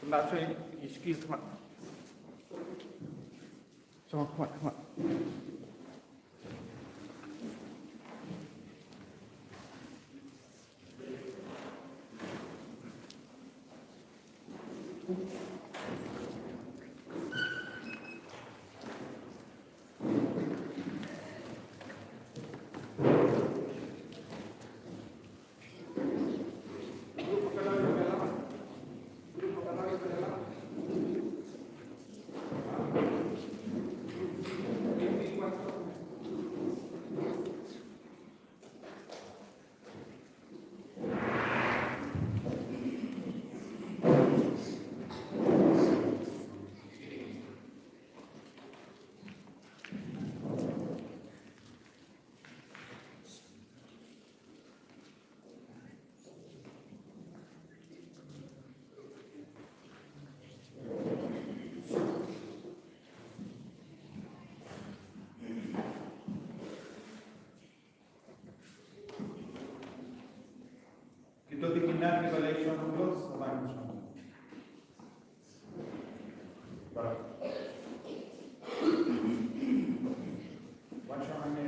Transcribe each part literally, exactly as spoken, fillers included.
Kena cuy, excuse mak. Sama kuat mak. Kita tinggal di balai syurga, selain syurga. Barak. Wan syurga ni.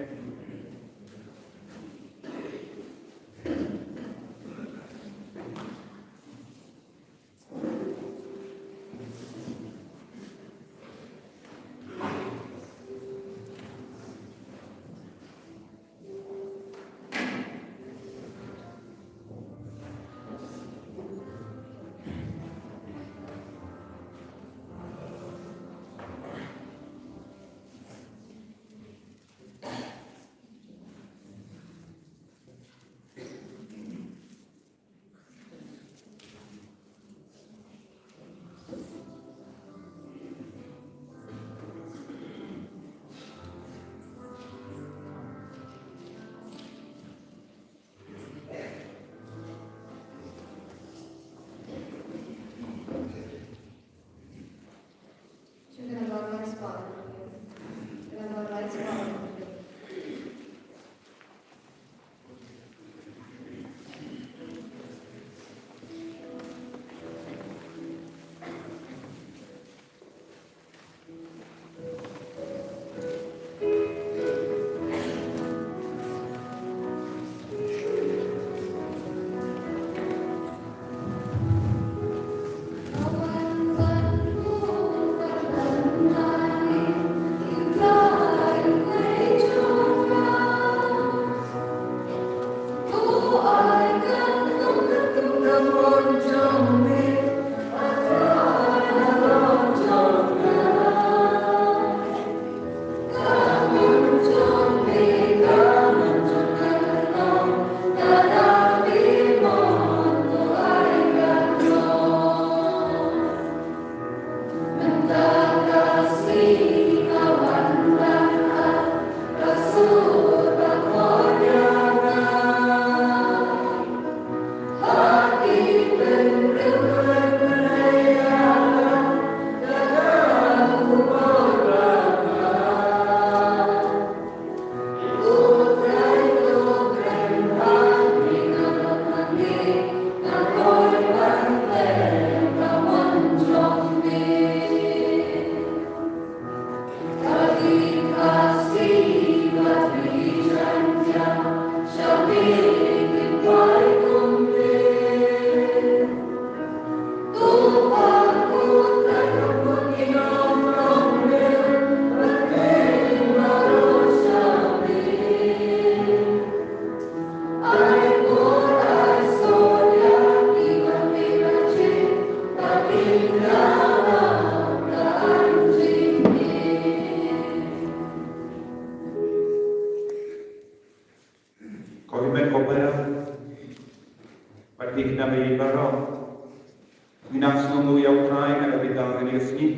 Ngi nang sngewnguh ïa U Trai na ka bynta kane ka sngi,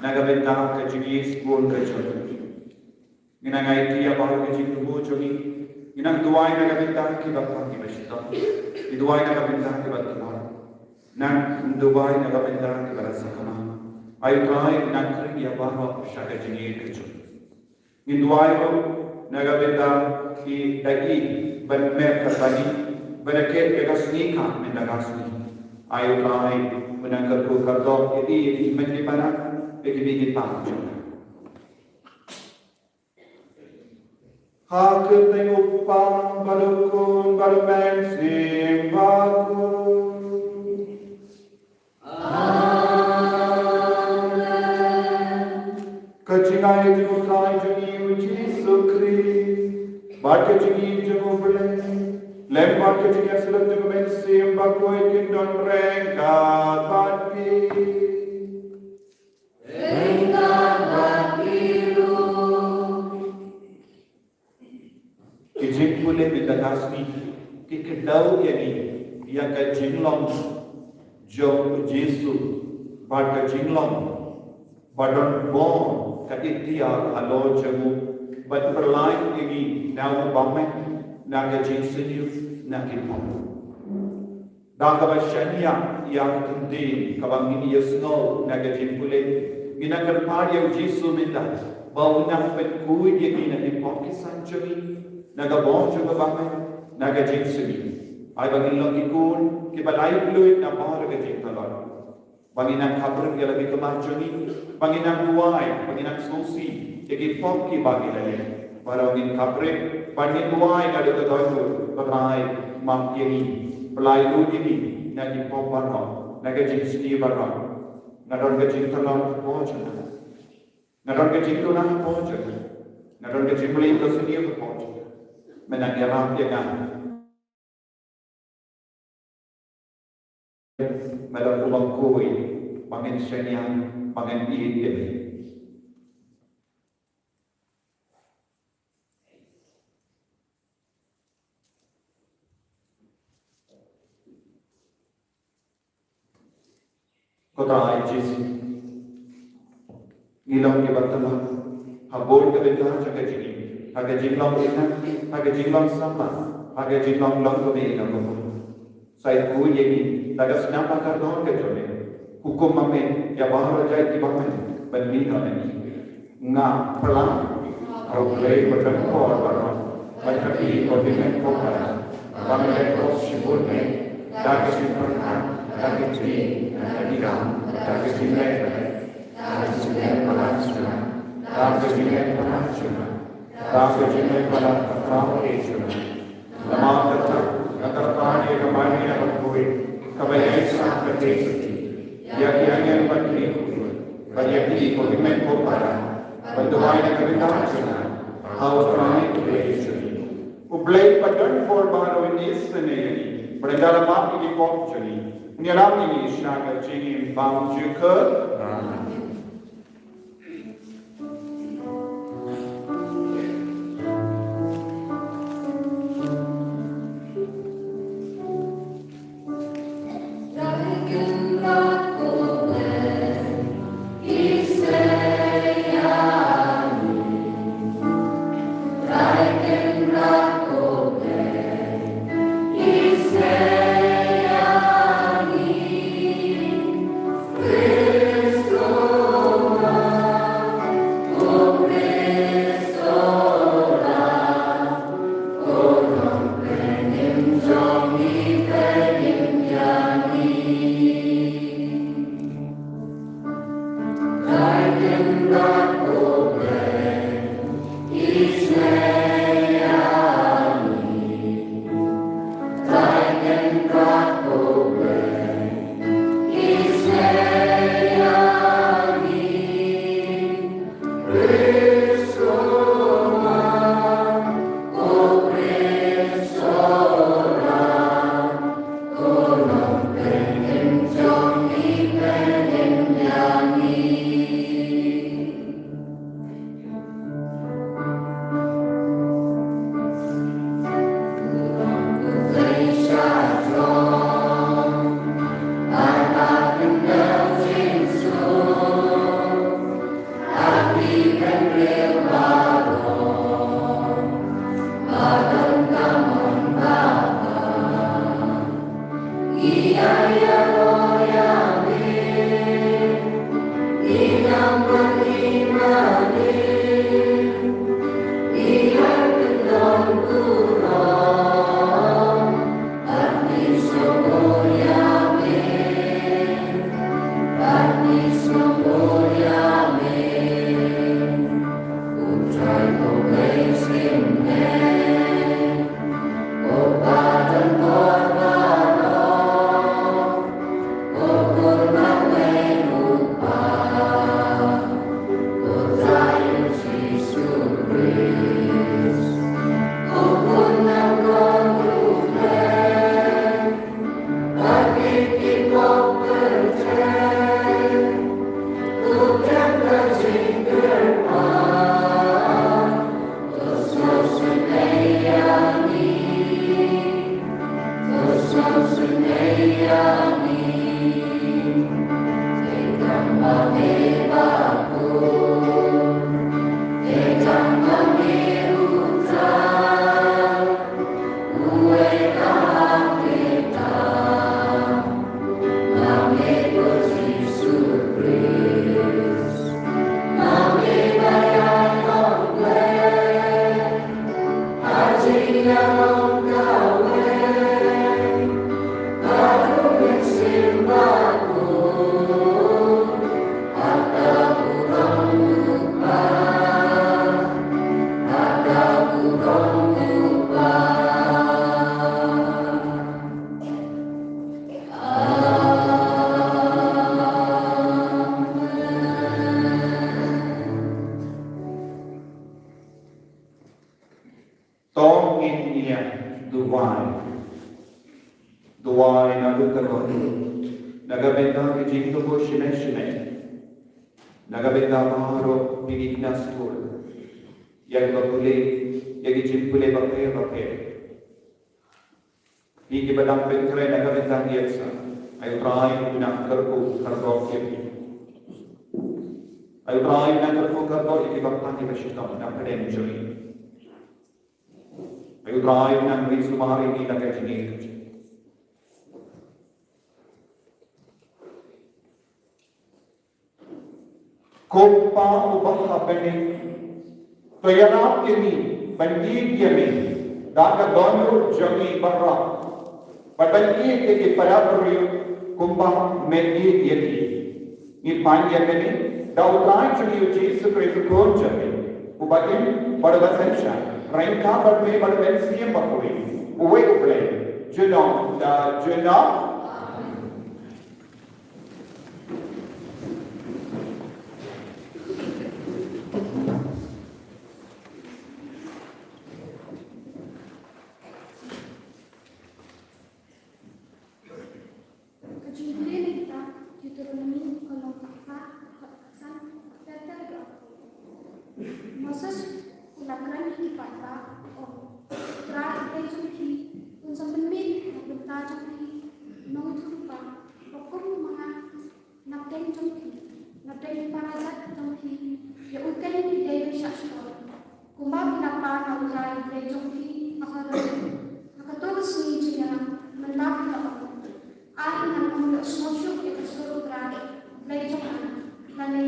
na ka bynta ka jingïaisakhiat ka jong u. Ngi nang aiti ïa baroh ki jingthmu jong ngi. Ngi nang duwai na ka bynta kiba pang kiba shitom. Ngi duwai na ka bynta kiba tymmen. Nang duwai na ka bynta kiba la sakma. Ai U Trai, nang kren ïa baroh sha ka jingïaid ka jong ngi. Ngin duwai ruh na ka bynta ki da ïohi ban map ka sngi, ban da kit ïa ka sngi ka mynta ka sngi. Ai U Trai, u nang kyrkhu kyrdoh ïa ki, ïa ki hynmen ki para, ïa ki mei ki pa jong ngi. Ha ka kyrteng U Kpa bad U Khun bad U Mynsiem Bakhuid. Amen. Ka jingai jong U Trai jong ngi U Jisu Khrist, bad ka jingïeit jong U Blei, lem bad ka jingïasyllok jong U Mynsiem Bakhuid kin don ryngkat bad phi. Ryngkat bad phi ruh. Ki jingpule mynta ka sngi ki kdew ïa ngi ïa ka jinglong jong U Jisu bad ka jinglong ba don bor ka iktiar halor jong u ban pynlait ïa ngi na u bymman, na ka jingsniew, na ki pop. Da kaba shaniah ïa ka ktien kaba ngin ïa sngew na ka jingpule, ngin ïa kyrpad ïa U Jisu mynta ba un nang pynkhuid ïa ngi na ki pop ki san jong ngi, na ka bor jong ka bymman, na ka jingsniew. Ai ba ngin long ki khun kiba laitluid na bor ka jingtlot. Ba ngin nang khapbrip ïa la ki khmat jong ngi, ba ngin nang duwai, ba ngin nang sngewsih ïa ki pop kiba ngi la leh. Baroh ngin khapbrip, ba ngin duwai naduh ka dohnud, ba Trai map ïa ngi, pyllait lut ïa ngi na ki pop baroh, na ka jingsniew baroh. Nga don ka jingthrang hapoh jong nga, nga don ka jingduna hapoh jong nga, nga don ka jingmlien basniew hapoh jong nga. Me nang ïarap ïa nga. Me long uba khuid ba ngin shaniah, ba ngin ïeit ïa me. Ko Trai Jisu, ngi long kiba tymmen ha bun ka bynta jong ka jingim, ha ka jinglong ïing, ha ka jinglong samla, ha ka jinglong long kmie ka bynta. Sa ïakhuid ïa ngi da ka snam ba kordor ka jong me. Hukum ma me ïa baroh jait kiba me ban mih noh na ngi. Nga pyrshang, ko Blei ba don por baroh, bad ka ïing ko Hynmen ko Para, ba me leh khop shibun me, da ka jingpyrkhat, da ka jingïeit, da ka jingkam, da ka jingleh, da ka jingleh palat jong nga, da ka jingleh palat jong nga, da ka jingleh palat ka khlaw jong nga. Namar kata, nga kyrpad ïa ka Maria bakhuid, kaba ïaisah ka jingsuki ïa ki angel bad ki khun, bad ïa phi ko Hynmen ko Para, ban duwai na ka bynta jong nga ha U Trai U Blei jong ngi. U Blei ba don bor baroh un isynei ïa ngi, bad un da la map ïa ki pop jong ngi, un ïalam ïa ngi sha ka jingim bymjukut. Amen. To ngin ïa duwai. Duwai naduh kyrpang na ka bynta ki jingkyrkhu shimet shimet, na ka bynta baroh phi ki khynnah skul, ïa kiba pule, ïa ki jingpule bapher bapher, phi kiba dang pynkhreh na ka bynta ki ïaid sa. Ai U Trai un nang kyrkhu kyrdoh ïa phi. Ai U Trai un nang kyrkhu kyrdoh ïa kiba pan ïa ka shitom na pdeng jong ngi. Ai U Trai un nang ri sumar ïa ngi da ka jingïeit. Ko Pa uba ha bneng, to ïarap ïa ngi ban ïeit ïa me da ka dohnud jong ngi baroh, bad ban ïeit ïa ki para briew kumba me ïeit ïa ngi. Ngi pan ïa kane da U Trai jong ngi U Jisu Khrist U Khun jong me, uba im bad uba synshar ryngkat bad me bad U Mynsiem Bakhuid, uwei U Blei, junom da junom. Ka jingpule na ka kitab Deuteronomi, ka lynnong kaba khatsan, ka dkhot kaba san. Moses u la kren ha ki paidbah, u ong, U Trai U Blei jong phi un sa pynmih na ka bynta jong phi u nongïathuhlypa uba kum ma nga na pdeng jong phi, na pdeng ki para jait jong phi, ïa u keiñ phi dei ban shah shkor, kumba phi la pan na U Trai U Blei jong phi ha Horeb ha kato ka sngi jingïalang, mynta phi la ong, Ai ngan ym ïohsngew shuh ïa ka sur U Trai U Blei jong nga, lane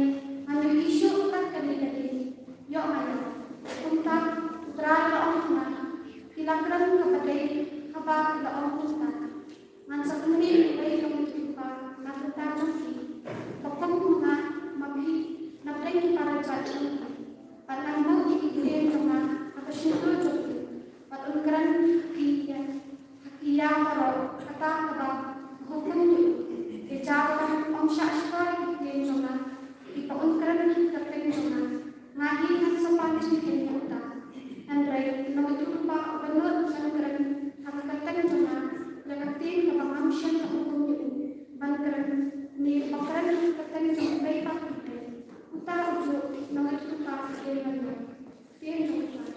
ngan ïohi shuh kat kane ka ding, ïoh nga ïa, kumta U Trai u la ong ha nga, phi la kren kaba dei haba phi la ong kumta. Ngan sa pynmih uwei u nongïathuhlypa na ka bynta jong phi, uba kum ma nga ma phi na pdeng ki para jait jong phi. Bad ngan buh ïa ki ktien jong nga ha ka shyntur jong phi, bad un kren ha ki ïa, ha ki ïa baroh, kata kaba nga hukum ïa u. Te ïa uba ym shah shkor ïa ki ktien jong nga, kiba un kren ha ka kyrteng jong nga, nga hi ngan sa pan jingkhein ïa uta. Hynrei u nongïathuhlypa uba nud ban kren ha ka kyrteng jong nga ïa ka ktien kaba ngam shym la hukum ïa u ban kren, ne uba kren ha ka kyrteng jong U Blei ba kordor, uta u juh u nongïathuhlypa u dei ban nud. Ktien jong U Trai.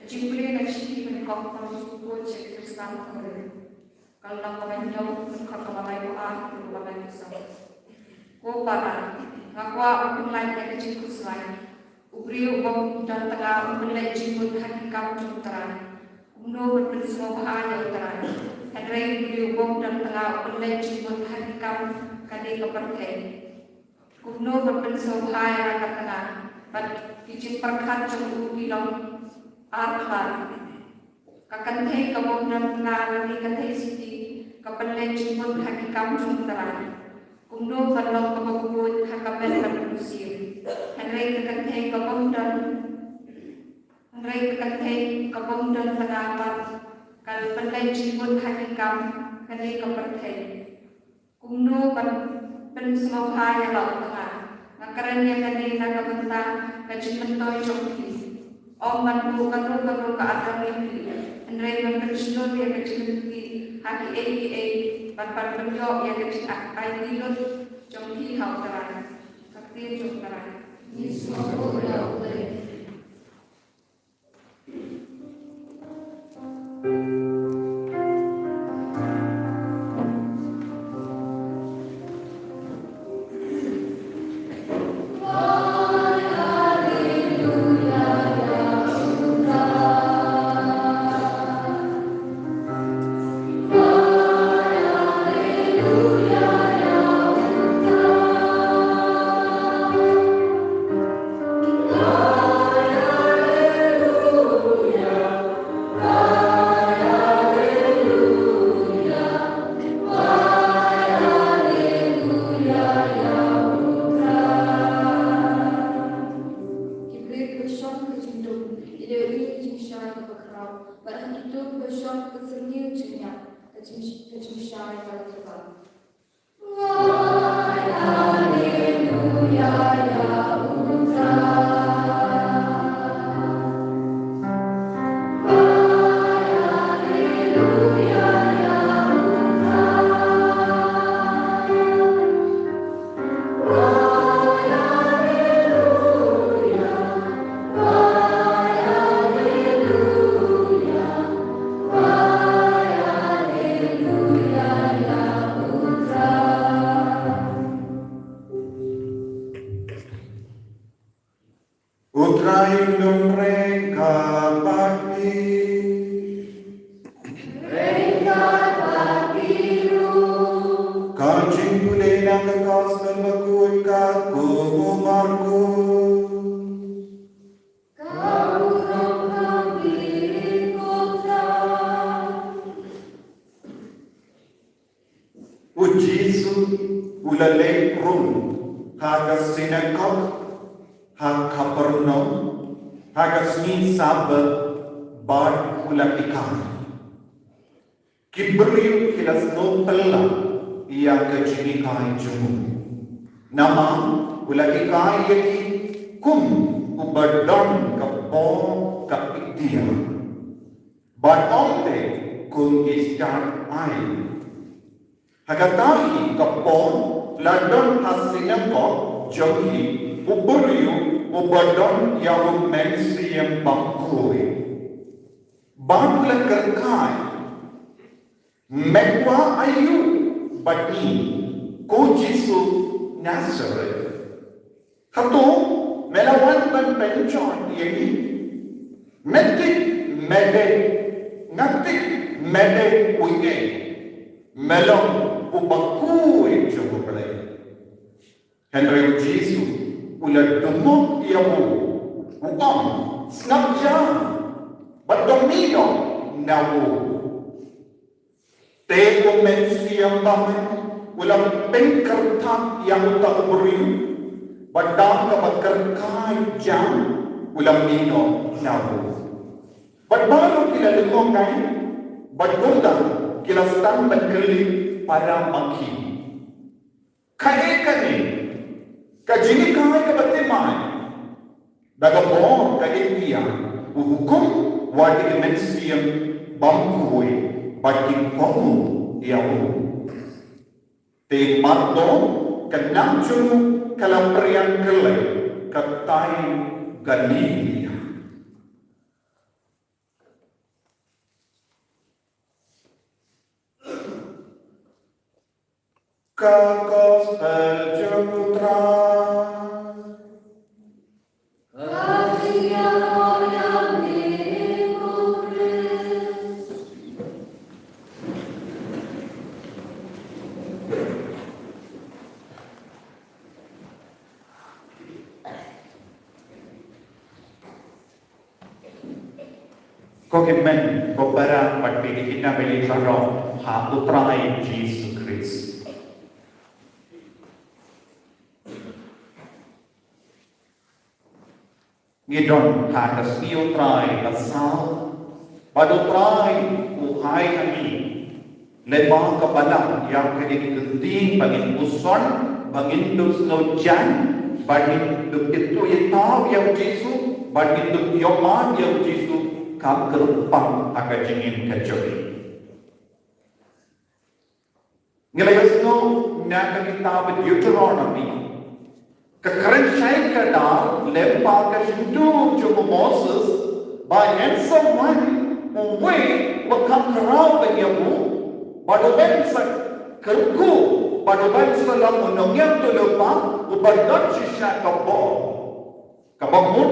Ka jingpule na ka shithi ba nyngkong na u Paulus sha ki Khristan Korinth. Ka lynnong kaba hynñiew, dkhot kaba laiphew ar haduh kaba laiphew saw. Ko para, nga kwah ba phin lait ïa ka jingkhuslai. U briew uba don tnga un pynleit jingmut ha ki kam jong U Trai. Kumno ban pynsngewbha ïa U Trai? Hynrei u briew uba don tnga un pynleit jingmut ha ki kam kane ka pyrthei. Kumno ban pynsngewbha ïa la ka tnga? Bad ki jingpyrkhat jong u ki long ar khlad. Ka kynthei ka bym don tnga lane ka theisotti ka pynleit jingmut ha ki kam jong U Trai. Kumno ban long kaba khuid ha ka met bad ka mynsiem? Hynrei ka kynthei ka bym don, hynrei ka kynthei ka bym don tnga pat ka pynleit jingmut ha ki kam kane ka pyrthei. Kumno ban pynsngewbha ïa la u tnga? Nga kren ïa kane na ka bynta ka jingmyntoi jong phi. Ym ban buh kano kano ka ardor ïa phi, hynrei ban pynshlur ïa ka jingkyrkhu ha kiei kiei, ban ban pynïoh ïa ka jingaiti lut jong phi ha U Trai. Ka ktien jong U Trai. Ngi sngewbha ïa U Trai. Ki briew kiba shong ha ka jingdum ki dei ïa ka jingshai kaba khraw, bad ha kito kiba shong ha ka syrngiew jingïap ka jing, ka jingshai ka la tyrwa. U Trai un reng kyrpad ïa phi. Reng kyrpad ïa phi ruh. Ka jingpule na ka Gospel bakhuid katkum u Markos. Ka burom ha phi ko Trai. U Jisu u la leit rung ha ka sinagog ha Kapernaum ha ka sngi Sabbath bad u la hikai. Ki briew ki la sngewtynnat ïa ka jinghikai jong u. Namar u la hikai ïa ki kum uba don ka bor ka iktiar. Bad ym dei kum ki stad aiñ. Ha kata hi ka por la don ha sinagog jong ki u briew uba don ïa u mynsiem bakhuid. Bad u la kyrkhu, me kwah aïu bad ngi, ko Jisu Nasareth? Hato me la wan ban pynjot ïa ngi? Me tip me dei, nga tip me dei uei. Long uba khuid jong U Blei. Hynrei U Jisu u la dungok ïa u, u ong, sngap ïa, bad to mih noh na u. Te u mynsiem bymman u la pynkyrthat ïa uta u briew, bad da kaba kyrkhu jam u la mih noh na u. Bad baroh ki la lyngngoh kai, bad kumta ki la sdang ban kylli para ma ki. Kaei kane ka jinghikai kaba thymmai? Da ka bor ka India u hukum wat ïa ki mynsiem bymkhuid bad ki kohnguh ïa u. Te marto ka nam jong u ka la pyrshang kylleng ka tai Galilea. Ka gospel jong U Trai. Ko hynmen ko para bad phi ki khynnah baroh ha U Trai Jisu Khrist. Ngi don ha ka sngi U Trai ba saw, bad U Trai u hai ha ngi lyngba ka balang ïa kane ka ktien ba ngin puson, ba ngin dup sngewthuh, ba ngin dup ïathuh ïa U Jisu, ba ngin dup ïohmad ïa U Jisu, kam kyrpang ha ka jingim ka jong ngi. Ngi la ïohsngew na ka kitab Deuteronomy. Ka kren shai kdar lyngba ka shyntur jong u Moses, ba yn sa wan uwei uba kham khraw ban ïa u, bad uban sa kyrkhu, bad uban sa long u nongïathuhlypa uba don shisha ka bor. Kaba mut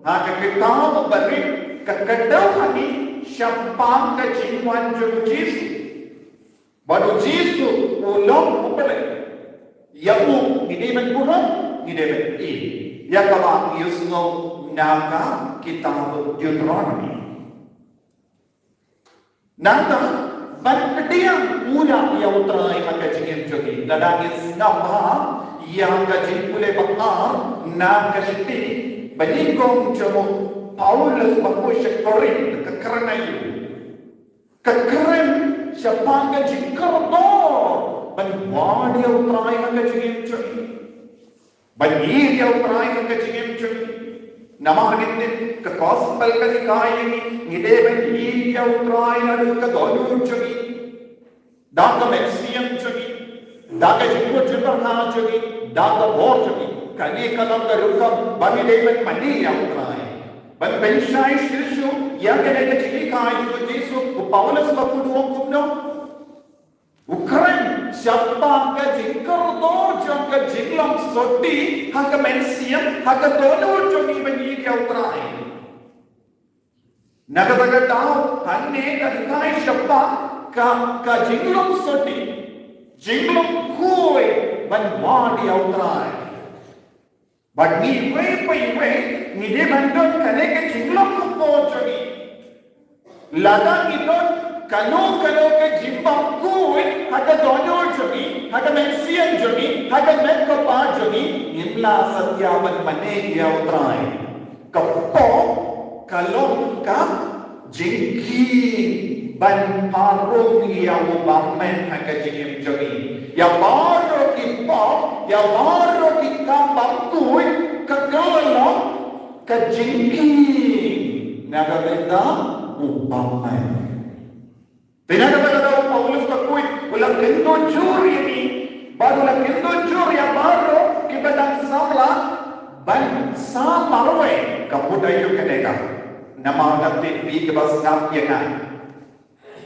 ha ka kitab Barit ka kdew ha ngi shaphang ka jingwan jong U Jisu. Bad U Jisu u long U Blei. Ïa u ngi dei ban burom, ngi dei ban ïeit. Ïa kaba ngi ïohsngew na ka kitab Deuteronomy. Nangta ban pdiang pura ïa U Trai ha ka jingim jong ngi, lada ngi sngap bha ïa ka jingpule ba ar na ka shithi ba nyngkong jong u Paulus ba poi sha Korinth, ka kren aïu? Ka kren shaphang ka jingkordor ban wad ïa U Trai ha ka jingim jong ngi. Ban ïeit ïa U Trai ha ka jingim jong ngi. Namar ngi tip ka gospel ka hikai ïa ngi, ngi dei ban ïeit ïa U Trai naduh ka dohnud jong ngi, da ka mynsiem jong ngi, da ka jingmut jingpyrkhat jong ngi, da ka bor jong ngi. Kane ka long ka rukom ba ngi dei ban mane ïa U Trai. Ban pynshai shisha ïa kane ka jinghikai jong u Jisu, u Paulus ba pud u ong kumno? U kren shaphang ka jingkordor jong ka jinglong sotti ha ka mynsiem, ha ka dohnud jong ngi ban ïeit ïa U Trai. Na kata ka daw hangne ka hikai shaphang ka, ka jinglong sotti, jinglong khuid ban wad ïa U Trai. Bad ngi iwei pa iwei ngi dei ban don kane ka jinglong khuid jong ngi. Lada ngi don kano kano ka jingbymkhuid ha ka dohnud jong ngi, ha ka mynsiem jong ngi, ha ka met kpa jong ngi, ngim lah satia ban mane ïa U Trai. Ka pop ka long ka jingkhih ban pynrung ïa u bymman ha ka jingim jong ngi. Ïa baroh ki pop, ïa baroh ki kam bymkhuid, ka kylla long ka jingkhih na ka bynta u bymman. Te na kata ka daw u Paulus ba khuid u la kyndoh jur ïa ngi, bad u la kyndoh jur ïa baroh kiba dang samla ban sam marwei. Ka mut aïu kane ka? Namar nga tip phi kiba sngap ïa nga,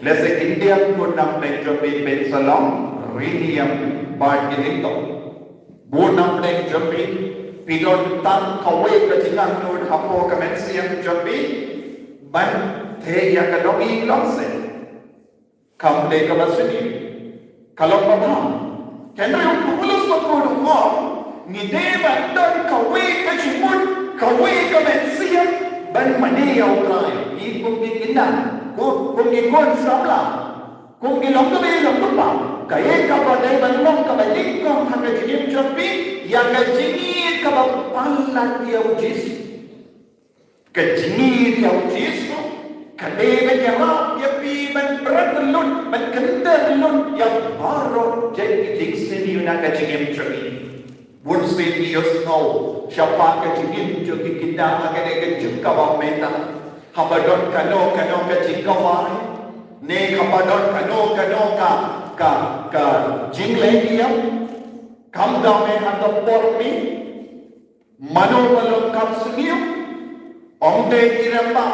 lehse India bun na pdeng jong phi phin sa long ri niam bad ki lyngdoh. Bun na pdeng jong phi phi don tang kawei ka jingangnud hapoh ka mynsiem jong phi ban theh ïa ka longïing longsem. Kam dei kaba sniew. Ka long ba bha. Hynrei u Paulus bakhuid u ong, ngi dei ban don kawei ka jingmut, kawei ka mynsiem ban mane ïa U Trai. Ngi kum ki khynnah, kum, kum ki khun samla, kum ki longkmie longkpa, kaei kaba dei ban long kaba nyngkong ha ka jingim jong phi, ïa ka jingïeit kaba palat ïa U Jisu. Ka jingïeit ïa U Jisu ka dei ban ïarap ïa phi ban bret lut, ban kynter lut ïa baroh jait ki jingsniew na ka jingim jong ngi. Bun sien ngi ïohsngew shaphang ka jingim jong ki khynnah ha kane ka juk kaba mynta. Haba don kano kano ka jingkawai, ne haba don kano kano ka, ka, ka jingleh niam, kam dei ha ka por mih, mano ba long kam sniew, ym dei ki rangbah,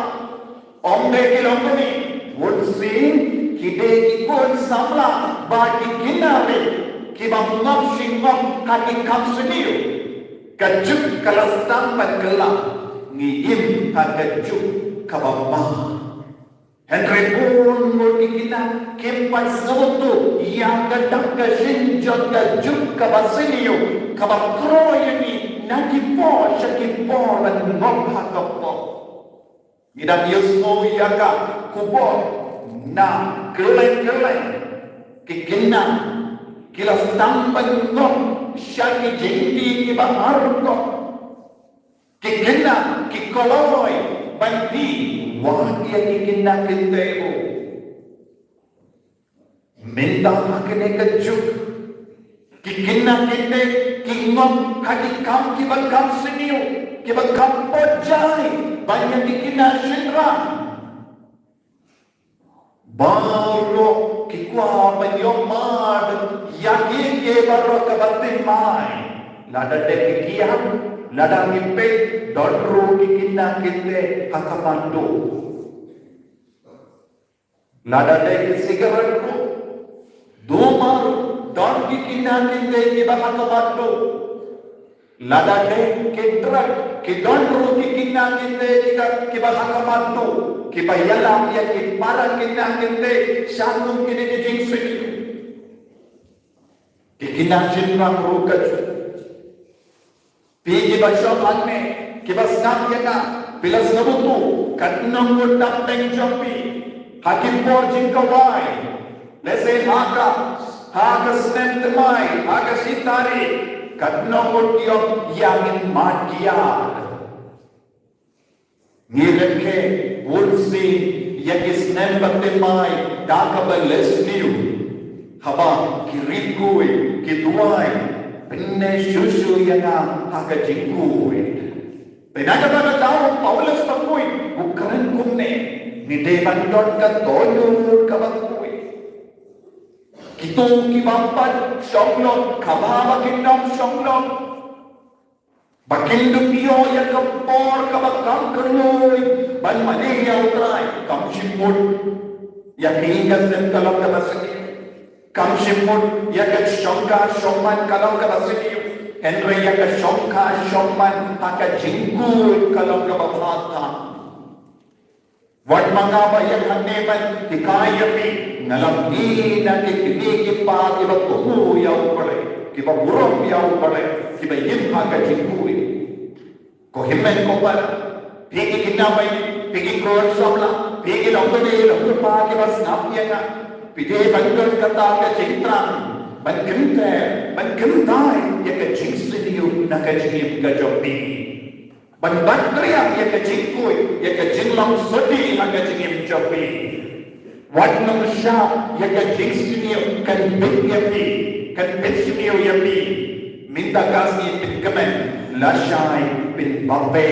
ym dei ki longkmie, bun sien ki dei ki khun samla bad ki khynnah rit kiba ngop shi ngop ha ki kam sniew. Ka juk ka la sdang ban kylla, ngi im ha ka juk kaba ma. Hynrei bun ngut ki khynnah kim pat sngewthuh ïa ka dak ka jingim jong ka juk kaba sniew, kaba khroi ïa ngi na ki por sha ki por ban ngop ha ka por. Ngi dang ïohsngew ïa ka khubor na kylleng kylleng, ki khynnah ki la sdang ban ngop sha ki jingdie kiba harud. Ki khynnah ki kloi ban die wat ïa ki khynnah kynthei ruh. Mynta ha kane ka juk ki khynnah kynthei ki ngop ha ki kam kiba kham sniew, kiba kham pynjah ban ïa ki khynnah shynrang. Baroh ki kwah ban ïoh mad ïa kiei kiei baroh kaba thymmai. Lada dei ki kiad, lada ngi peit, don ruh ki khynnah kynthei ha ka mandu. Lada dei ki sigaret ruh, duma ruh, don ki khynnah kynthei kiba ha ka mandu. Lada dei ki drug, ki don ruh ki khynnah kynthei kiba, kiba ha ka mandu, kiba ïalam ïa ki para khynnah kynthei sharum kine ki jingsniew. Ki khynnah shynrang ruh ka ju. Phi kiba shong hangne, kiba sngap ïa nga, phi la sngewthuh, katno ngut dap teng jong phi ha ki por jingkawai. Lehse ha ka, ha ka snem thymmai, ha ka shi tarik, katno ngut ki ong ïa ngin mad kiad. Ngi rakhe bun sien ïa ki snem ba thymmai da kaba leh sniew. Haba ki ri khuid, ki duwai, pynneh shuh shuh ïa nga ha ka jingkhuid. Te na kata ka daw u Paulus bakhuid u kren kumne, ngi dei ban don ka dohnud kaba khuid. Kito kiba pat shong noh, kaba, ba kin ym shong noh, ba kin dup ïoh ïa ka por kaba kham kyrloi ban mane ïa U Trai. Kam shym mut ïa ka ïing ka sem ka long kaba sniew. Kam shym mut ïa ka shongkha shongman ka long kaba sniew. Hynrei ïa ka shongkha shongman ha ka jingkhuid ka long kaba bha tam. Wat ma nga ba ïeng hangne ban hikai ïa phi, nga la mih na ki kmie ki kpa kiba kohnguh ïa U Blei, kiba burom ïa U Blei, kiba im ha ka jingkhuid. Ko hynmen ko para, phi ki khynnah baïeit, phi ki khun samla, phi ki longkmie longkpa kiba sngap ïa nga, phi dei ban don kata ka jingthrang ban kynter, ban kyntai ïa ka jingsniew na ka jingim ka jong phi. Ban bat triang ïa ka jingkhuid, ïa ka jinglong sodie ha ka jingim jong phi. Wat nym shah ïa ka jingsniew kan bit ïa phi, kan bit sniew ïa phi. Mynta ka sngi pynkmen, lashai pynbabe,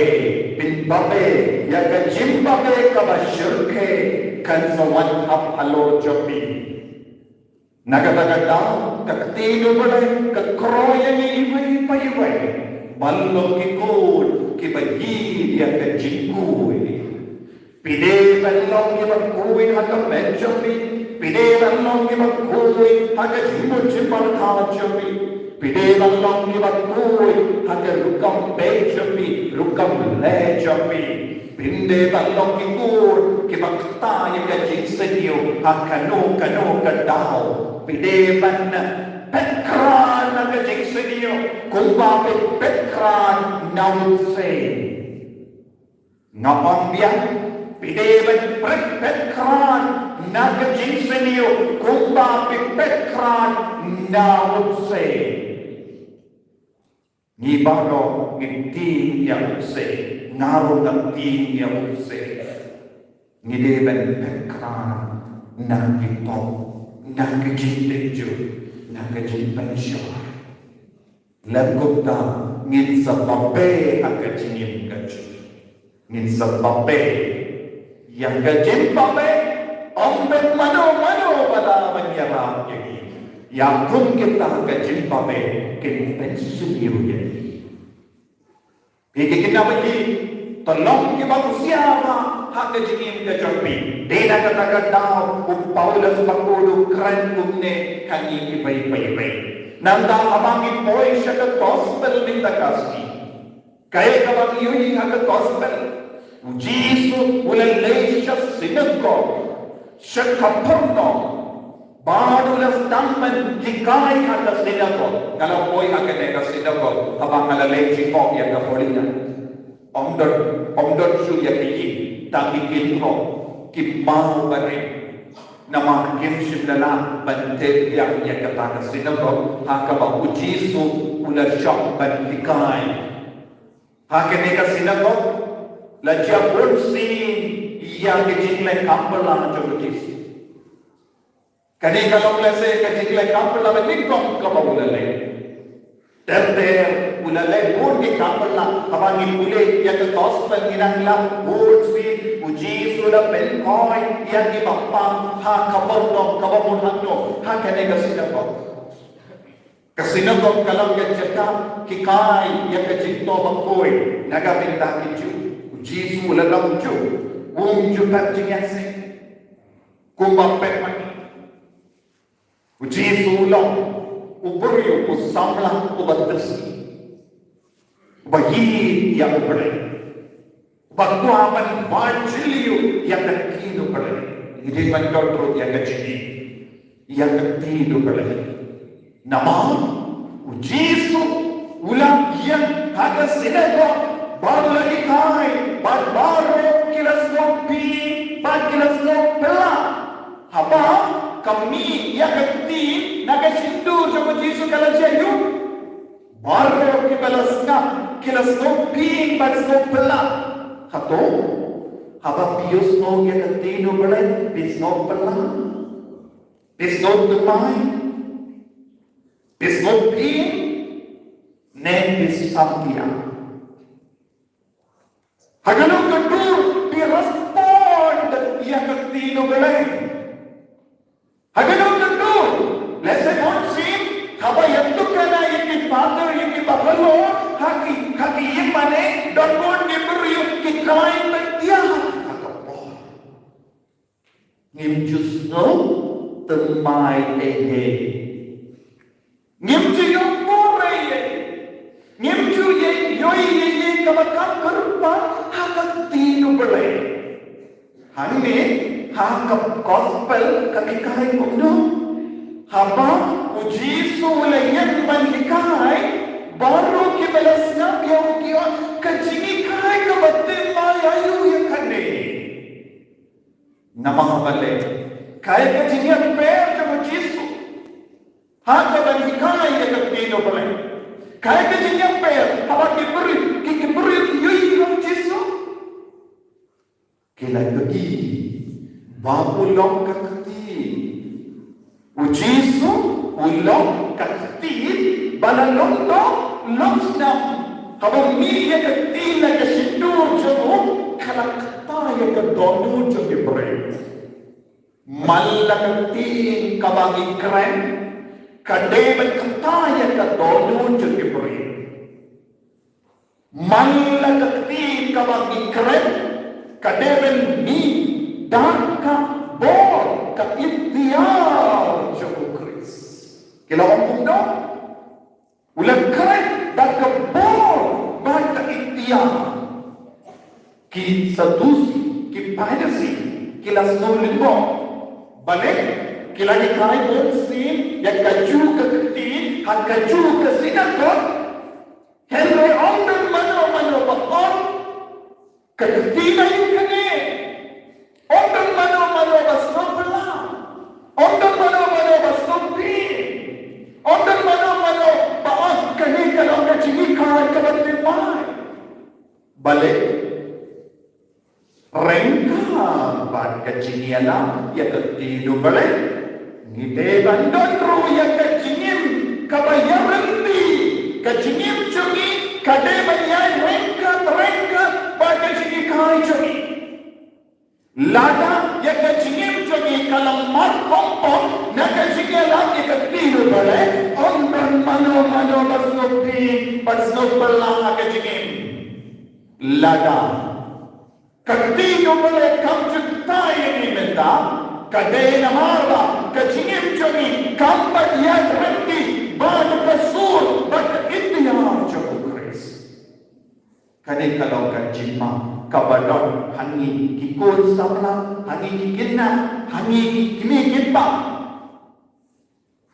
pynbabe ïa ka jingbabe kaba shyrkhei kan sa wan hap halor jong phi. Na kata ka daw, ka ktien U Blei ka khroi ïa ngi iwei pa iwei ban long ki khun kiba ïeit ïa ka jingkhuid. Phi dei ban long kiba khuid ha ka met jong phi. Phi dei ban long kiba khuid ha ka jingmut jingpyrkhat jong phi. Phi dei ban long kiba khuid ha ka rukom beit jong phi, rukom leh jong phi. Phin dei ban long ki kur kiba kta ïa ka jingsniew ha kano kano ka daw. Phi dei ban peit khrat na ka jingsniew kumba phi peit khrat na u Khrist. Nga ong biang, phi dei ban peit khrat na ka jingsniew kumba phi peit khrat na u Khrist. Ngi baroh ngi tieng ïa u Khrist, nga ruh nga tieng ïa u Khrist. Ngi dei ban peit khrat na ki top, na ki jingtip jur, na ki jingpynshoi. Lem kumta ngin sa babe ha ka jingim ka jong ngi. Ngin sa babe. Ïa ka jingbabe, ym don mano mano ba lah ban ïarap ïa ngi. Ïa kum kita ka jingbabe kin pynsniew ïa ngi. Phi ki khynnah baieit, to long kiba husiar ha ka jingim ka jong phi. Dei na kata ka daw u Paulus ba u kren kumne ha ngi iwei pa iwei. Nangta haba ngi poi sha ka gospel mynta ka sngi, kaei kaba ngi ïohi ha ka gospel? U Jisu u la leit sha synagogue, sha Kapernaum, bad u la sdang ban hikai ha ka synagogue. Nga la poi ha kane ka synagogue haba nga la leit jngoh ïa ka holiday. Ym don, ym don shuh ïa ka ïing, tang ki kynroh, ki maw barim. Namar kim shym la lah ban tip ïa kata ka synagogue ha kaba u Jisu u la shong ban hikai. Ha kane ka synagogue la jia bunsien ïa ka jingleh kam bylla jong u Jisu. Kane ka long lehse ka jingleh kam bylla ba nyngkong kaba u la leh. Ter ter u la leh bun ki kam bylla. Haba ngi pule ïa ka gospel ngi nang lap bunsien u Jisu u la pynkoi ïa kiba pang ha Kapernaum kaba mut hangno, ha kane ka synagogue. Ka synagogue ka long ka jaka hikai ïa ka jingthoh bakhuid na ka bynta ki Jiw. U Jisu u la long Jiw, um ju pep jingïaseng. Kumba pep ma ngi, u Jisu u long u briew, u samla uba thirsty, uba ïeit ïa U Blei, uba kwah ban wad jylliew ïa ka ktien U Blei. Ngi dei ban don ruh ïa ka jingïeit ïa ka ktien U Blei. Namar u Jisu u la ïeng ha ka synagogue bad u la hikai, bad baroh ki la sngewbha bad ki la sngewphylla. Haba ka mih ïa ka ktien na ka shyntur jong u Jisu ka la jia ïuh, baroh kiba la sngap ki la sngewbha bad sngewphylla. Hato haba phi ïohsngew ïa ka ktien U Blei phi sngewphylla? Phi sngewthymmai? Phi sngewbha? Ne phi samthiah? Ha kano ka dur phi respond ïa ka ktien U Blei? Ha kano ka dur? Lehse bunsien haba ïatukna ïa ki father ïa ki bahalor ha ki, ha ki ïingmane, don bun ki briew ki trai ban ïa ha ka por. Ngim ju sngewthymmai ei ei. Ngim ju ïohi ei ei. Ngim ju ïohi ei ei kaba kam kyrpang ha ka ktien U Blei. Hangne ha ka gospel ka hikai kumno? Haba u Jisu u la ïeng ban hikai, baroh kiba la sngap ïa u ki ong, ka jinghikai kaba thymmai aïu ïa kane. Namar balei? Kaei ka jingïapher jong u Jisu ha kaban hikai ïa ka ktien U Blei? Kaei ka jingïapher haba ki briew, ki, ki briew ki ïohi ïa u Jisu? Ki la ïohi ba u long ka ktien. U Jisu u long ka ktien ba la long doh long snam. Haba mih ïa ka ktien na ka shyntur jong u, ka la kata ïa ka dohnud jong ki briew. Man la ka ktien kaba ngi kren ka dei ban kata ïa ka dohnud jong ki briew. Man la ka ktien kaba ngi kren ka dei ban mih da ka bor, ka iktiar jong u Khrist. Ki la ong kumno? U la kren da ka bor bad ka iktiar. Ki Sadusi, ki Pharisi, ki la sngewlyngngoh. Balei? Ki la hikai bunsien ïa kajuh ka ktien ha kajuh ka sinagog. Hynrei ym don mano mano ba ong ka ktien aïu kane. Ym don mano mano ba sngewphylla. Ym don mano mano ba sngewbha. Ym don mano mano ba ong kane ka long ka jinghikai kaba thymmai. Balei? Ryngkat bad ka jingïalam ïa ka ktien U Blei, ngi dei ban don ruh ïa ka jingim kaba ïaryntih. Ka jingim jong ngi ka dei ban ïaid ryngkat ryngkat bad ka jinghikai jong ngi. Lada ïa ka jingim jong ngi ka long markhongpong na ka jingïalam ïa ka ktien U Blei, ym don mano mano ba sngewbha, ba sngewphylla ha ka jingim. Lada ka ktien U Blei kam ju kyntait ïa ngi mynta, ka dei namar ba ka jingim jong ngi kam pat ïaryntih bad ka sur bad ka iktiar jong U Khrist. Kane ka long ka jingma kaba don ha ngi ki khun samla, ha ngi ki khynnah, ha ngi ki kmie ki kpa.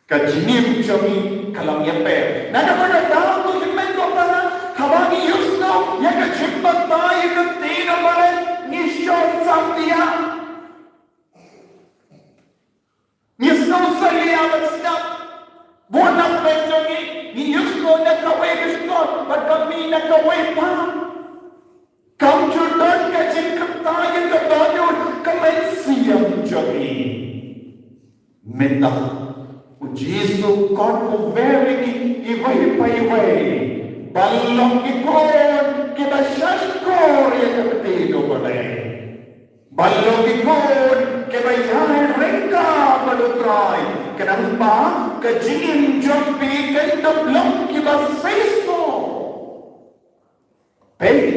Ka jingim jong ngi ka long ïapher. Na kata ka daw ko hynmen ko para, haba ngi ïohsngew ïa ka jingbatai ïa ka ktien U Blei, ngi shong satia. Ngi sngewsih ïa ban sngap. Bun na pdeng jong ngi, ngi ïohsngew na kawei ka shnong bad ka mih na kawei pat. Kam ju don ka jingkyntait ïa ka dohnud ka mynsiem jong ngi. Mynta U Jisu u khot uwei pa uwei ban long ki khun kiba shahshkor ïa ka ktien U Blei. Ban long ki khun kiba ïaid ryngkat bad U Trai, khnang ba ka jingim jong phi kan ïoh long kiba seisoh. Peit,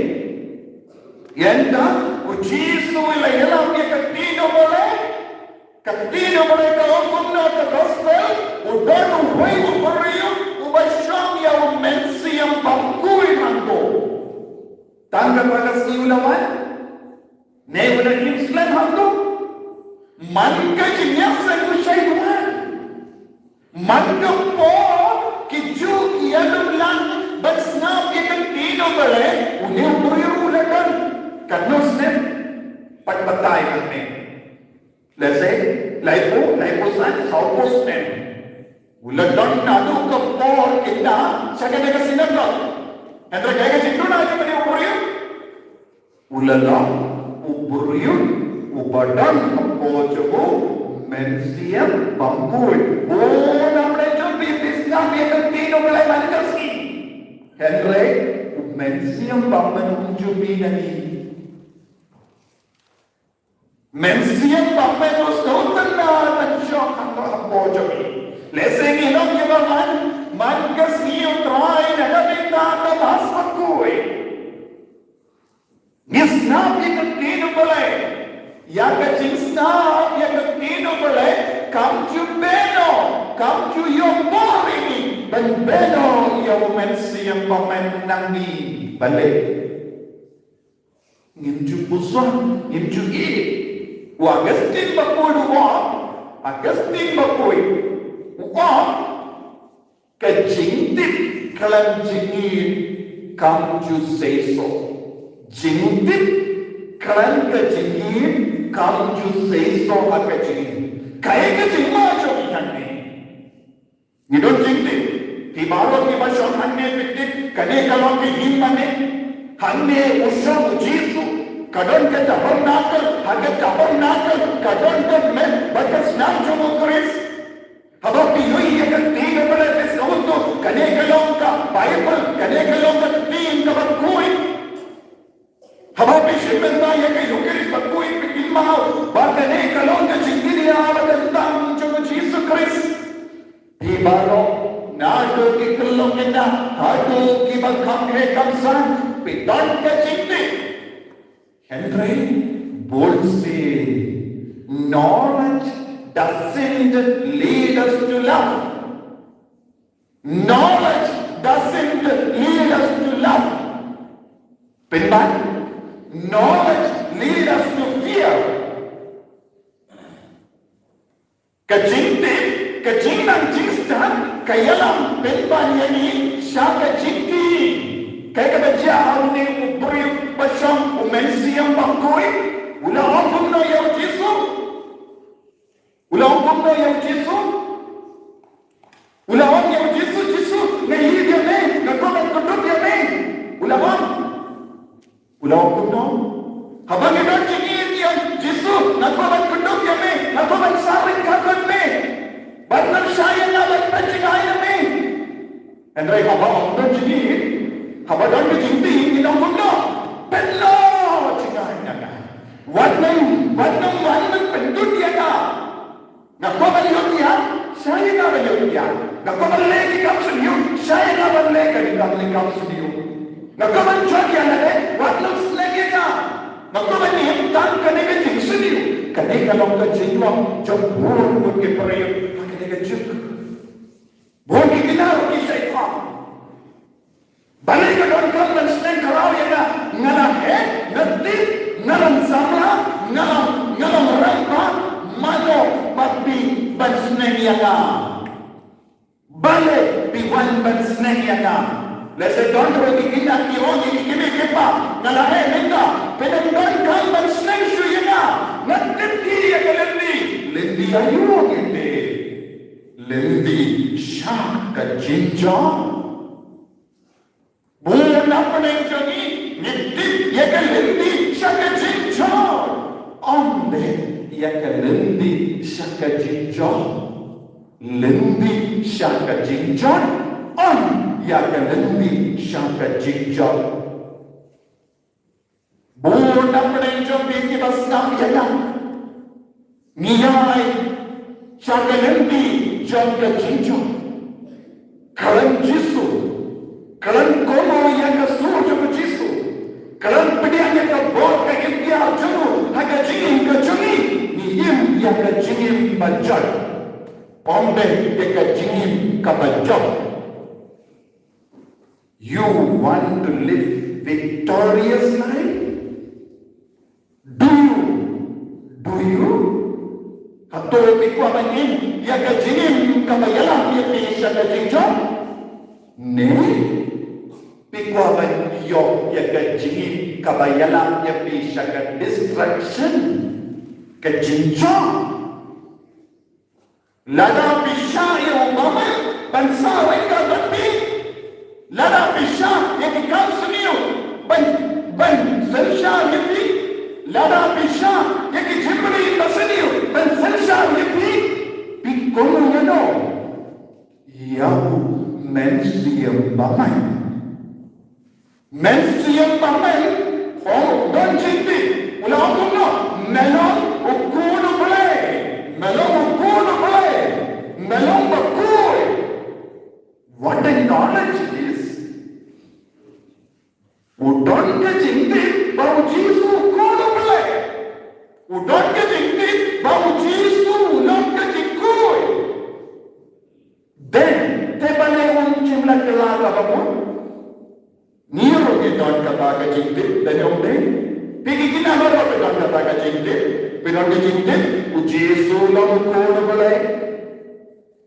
ynda U Jisu u la ïalam ïa ka ktien U Blei, ka ktien U Blei ka ong kumno ha ka gospel, u don uwei u briew uba shong ïa U Mynsiem Bakhuid hangto. Tang kata ka sngi u la wan, ne u la im slem hangto? Man ka jingïaseng u shait wan. Man ka por ki ju ki ïalum lang ban sngap ïa ka ktien U Blei, une u briew u la don katno snem? Pat batai hangne. Lehse laiphew, laiphew san, sawphew snem. U la don naduh ka por kynda sha kane ka sinagog. Hynrei kaei ka jingduna jong une u briew? U la long u briew uba don hapoh jong U Mynsiem Bakhuid. Bun na pdeng jong phi phi sngap ïa ka ktien U Blei man ka sngi, hynrei U Mynsiem Bakhuid um ju mih na phi. Mynsiem Bakhuid u sngewtynnad ban shong hapoh jong phi. Lehse ngi long kiba wan man ka sngi U Trai na ka bynta ka Mass Bakhuid. Ngi sngap ïa ka ktien U Blei. Ïa ka jingsngap ïa ka ktien U Blei kam ju bynno, kam ju ïoh bor ïa ngi ban bynno ïa U Mynsiem Bakhuid nangne. Balei? Ngim ju pyrshang, ngim ju ïeit. U Augustine Bakhuid u ong, Augustine Bakhuid u ong, ka jingtip khlem jingïeit kam ju seisoh. Jingtip khlem ka jingïeit kam ju seisoh ha ka jingim. Kaei ka jingma jong ngi hangne? Ngi don jingtip. Phi baroh kiba shong hangne phi tip kane ka long ka ïing mane. Hangne u shong U Jisu. Ka don ka tabernacle, ha ka tabernacle ka don ka met bad ka snam jong U Khrist. Haba phi ïohi ïa ka ktien U Blei phi sngewthuh kane ka long ka Baibl, kane ka long ka ktien kaba khuid. Haba phi shim bynta ïa ka Eucharist bakhuid phi kynmaw ba kane ka long ka jingïaid bad ka ktien jong U Jisu Khrist. Phi baroh naduh ki khyllung khynnah haduh kiba kham heh kham san phi don ka jingtip. Hynrei bunsien, knowledge doesn't lead us to love. Knowledge doesn't lead us to love. Pynban, Knowledge lead us to fear. Ka jingtip, ka jingnang jingstad, ka ïalam pynban ïa ngi sha ka jingtieng. Kaei kaba jia ha une u briew ba shong, u mynsiem bakhuid? U la ong kumno ïa u Jisu? U la ong kumno ïa u Jisu? U la ong ïa u Jisu, Jisu, nga ïeit ïa me, nga kwah ban kyndup ïa me. U la ong. U la ong kumno? Haba ngi don jingïeit ïa u Jisu, nga kwah ban kyndup ïa me, nga kwah ban sah ryngkat bad me. Bad ngan shah ïa nga ban pynjngai ïa me. Hynrei haba ym don jingïeit, haba don ka jingtieng, ngi ong kumno? Pynlong jingïeit ïa nga. Wat nang, wat nang, wat nang pyndut ïa nga. Nga kwah ban ïoh ïa, shah ïa nga ban ïoh ïa. Nga kwah ban leh ki kam shynrang, shah ïa nga ban leh ki kam, ki kam shynrang. Nga kwah ban jot ïa lade, wat nang sneng ïa nga. Nga kwah ban im tang kane ka jingshynrang. Kane ka long ka jinglong jong bun bun ki briew ha kane ka juk. Bun ki kynnoh ki Soitan. Balei ka donkam ban sneng khraw ïa nga? Nga la heh, nga tip, nga long samla, nga long, nga long rangbah, mano ba phi ban sneng ïa nga? Balei phi wan ban sneng ïa nga? Lehse don ruh ki kynnoh ki ong ïa ki kmie ki kpa, nga la heh mynta, phi dang donkam ban sneng shuh ïa nga? Nga tip ïa ka lynti, lynti aïu ong ïa phi? Lynti sha ka jingjop. Bun na pdeng jong ngi ngi tip ïa ka lynti sha ka jingjop. Ym dei ïa ka lynti sha ka jingjop. Lynti sha ka jingjop. Ym ïa ka lynti sha ka jingjop. Bun na pdeng jong phi kiba sngap ïa nga. Ngi ïaid sha ka lynti jong ka jingjop. Khlem Jisu, khlem komo ïa ka sur jong u Jisu, khlem pdiang ïa ka bor ka iktiar jong u ha ka jingim ka jong ngi, ngi im ïa ka jingim ba jot. Ym dei ïa ka jingim kaba jop. You want to live victorious life? Do you? Do you? Hato phi kwah ban im ïa ka jingim kaba ïalam ïa phi sha ka jingjop? Ne phi kwah ban ïoh ïa ka jingim kaba ïalam ïa phi sha ka destruction, ka jingjop? Lada phi shah ïa u bamai ban sah ryngkat bad phi, lada phi shah ïa ki kam sniew ban, ban synshar ïa phi, lada phi shah ïa ki jingpyrkhat ba sniew ban synshar ïa phi, phi kono ïa no? Ïa u mynsiem bamai. Mynsiem bamai u don jingtip, u la ong kumno? Me long u khun u Blei, me long u khun u Blei, me long bakhuid. What a knowledge it is! U don ka jingtip ba u Jisu u khun u Blei. U don ka jingtip ba u Jisu u long ka jingkhuid. Then, te balei un shym la kylla kaba mut? Ngi ruh ngi don kata ka jingtip, te ym dei? Phi ki kynnoh baroh phi don kata ka jingtip, phi don ka jingtip, u Jisu u long u khun u Blei.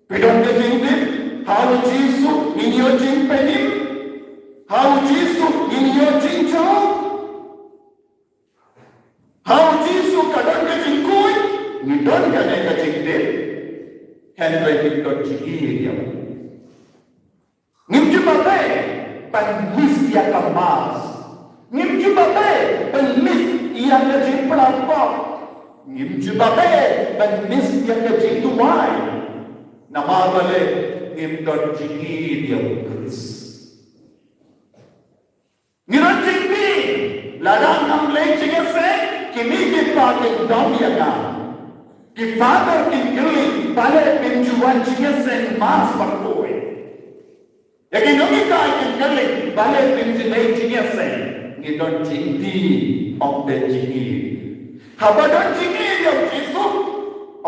Phi don ka jingtip, ha u Jisu ngin ïoh jingpynim, ha u Jisu ngin ïoh jingjop. Ha u Jisu ka don ka jingkhuid, ngi don kane ka jingtip, hynrei ngim don jingïeit ïa u. Ngim ju ba dei ban miss ïa ka Mass. Ngim ju ba dei ban miss ïa ka jingpynlong pop. Ngim ju ba dei ban miss ïa ka jingduwai. Namar balei? Ngim don jingïeit ïa u Khrist. Ngi don jingtieng, lada ngam leit jingïaseng, ki mei ki pa kin dom ïa nga. Ki father kin kylli, balei phim ju wan jingïaseng Mass bakhuid? Ïa ki nonghikai kin kylli, balei phim ju leit jingïaseng? Ngi don jingtieng, ym don jingïeit. Haba don jingïeit ïa u Jisu,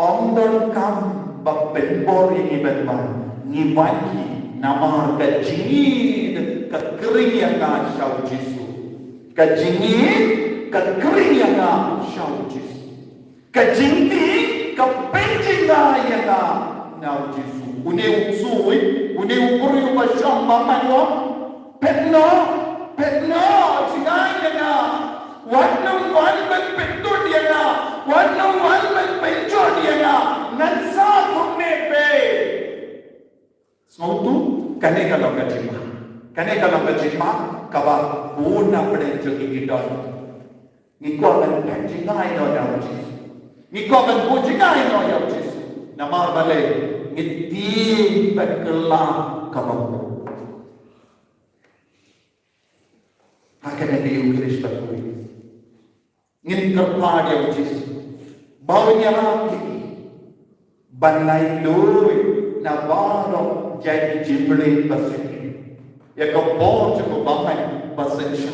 ym donkam ba pynbor ïa ngi ban wan. Ngi wan hi namar ka jingïeit ka khring ïa nga sha u Jisu. Ka jingïeit Ka kring ïa nga sha u Jisu. Ka jingtieng ka pynjngai ïa nga na u Jisu. Une u ksuid, une u briew ba shong ba man u ong, peit noh, peit noh, jngai ïa nga. Wat nang wan ban pyntut ïa nga. Wat nang wan ban pynjot ïa nga. Ngan sah kumne beit. Sngewthuh, kane ka long ka jingma. Kane ka long ka jingma kaba bun na pdeng jong ngi ki don. Ngi kwah ban pynjngai noh ïa u Jisu. Ngi kwah ban pynjngai noh ïa u Jisu. Namar balei? Ngi tieng bad kylla kaba bun. Ha kane ka Eucharist ba khuid, ngin kyrpad ïa u Jisu ba un ïarap ïa ngi ban lait lum na baroh jait ki jingpyrshah ba shisha. Ïa ka bor jong u bymman ba shisha.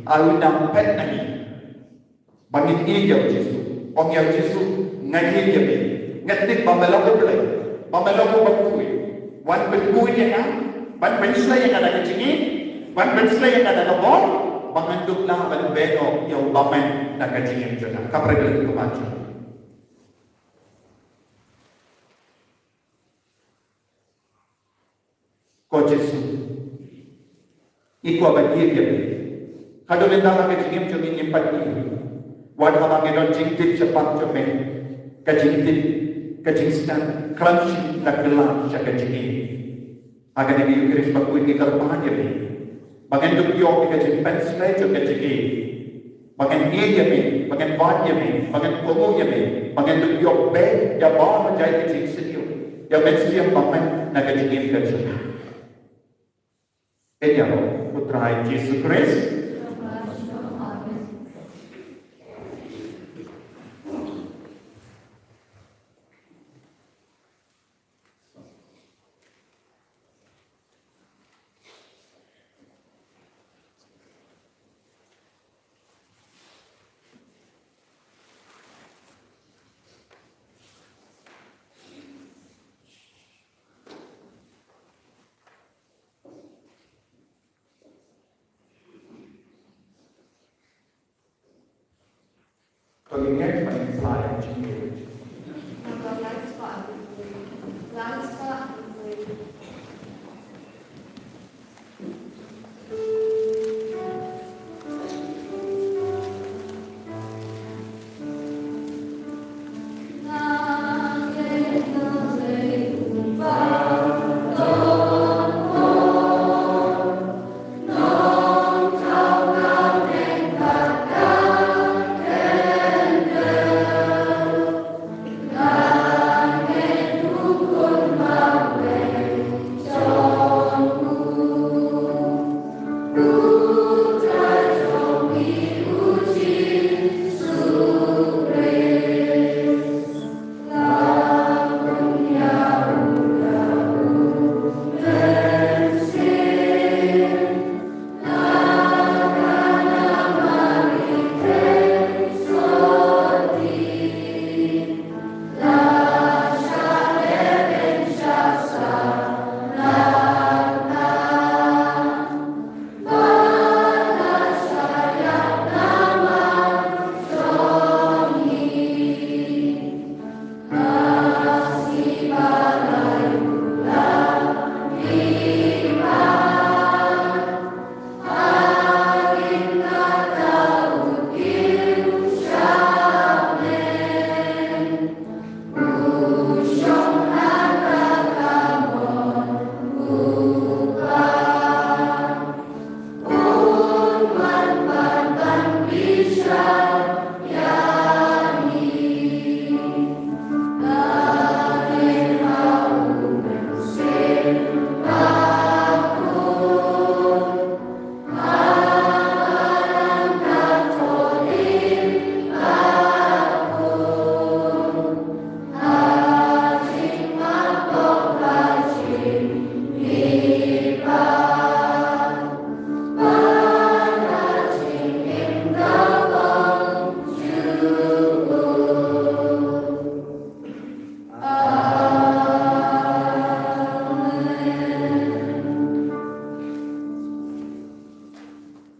Ai u nang peit na ngi. Ba ngin ïeit ïa u Jisu. Ong ïa u Jisu, nga ïeit ïa me. Nga tip ba me long u Blei, ba me long uba khuid. Wan pynkhuid ïa nga, ban pynshlei ïa nga da ka jingïeit, ban pynshlei ïa nga da ka bor, ba ngan dup lah ban beh noh ïa u bymman na ka jingim jong nga. Ka privilege ka bymman jong nga. Ko Jisu, ngi kwah ban ïeit ïa me. Haduh mynta ha ka jingim jong ngi ngim pat ïohi. Wat haba ngi don jingtip shaphang jong me, ka jingtip, ka jingsneng, khlem shym la kylla sha ka jingïeit. Ha kane ka Eucharist ba khuid ngi kyrpad ïa me ba ngan dup ïoh ïa ka jingpynshlei jong ka jingïeit. Ba ngan ïeit ïa me, ba ngan wad ïa me, ba ngan kohnguh ïa me, ba ngan dup ïoh beh ïa baroh jait ka jingsniew, ïa u Mynsiem Bakhuid na ka jingim ka jong nga. Ïeit ïa u Trai Jisu Khrist. Ko ngin ïa pynpaw ïa ka jingïeit.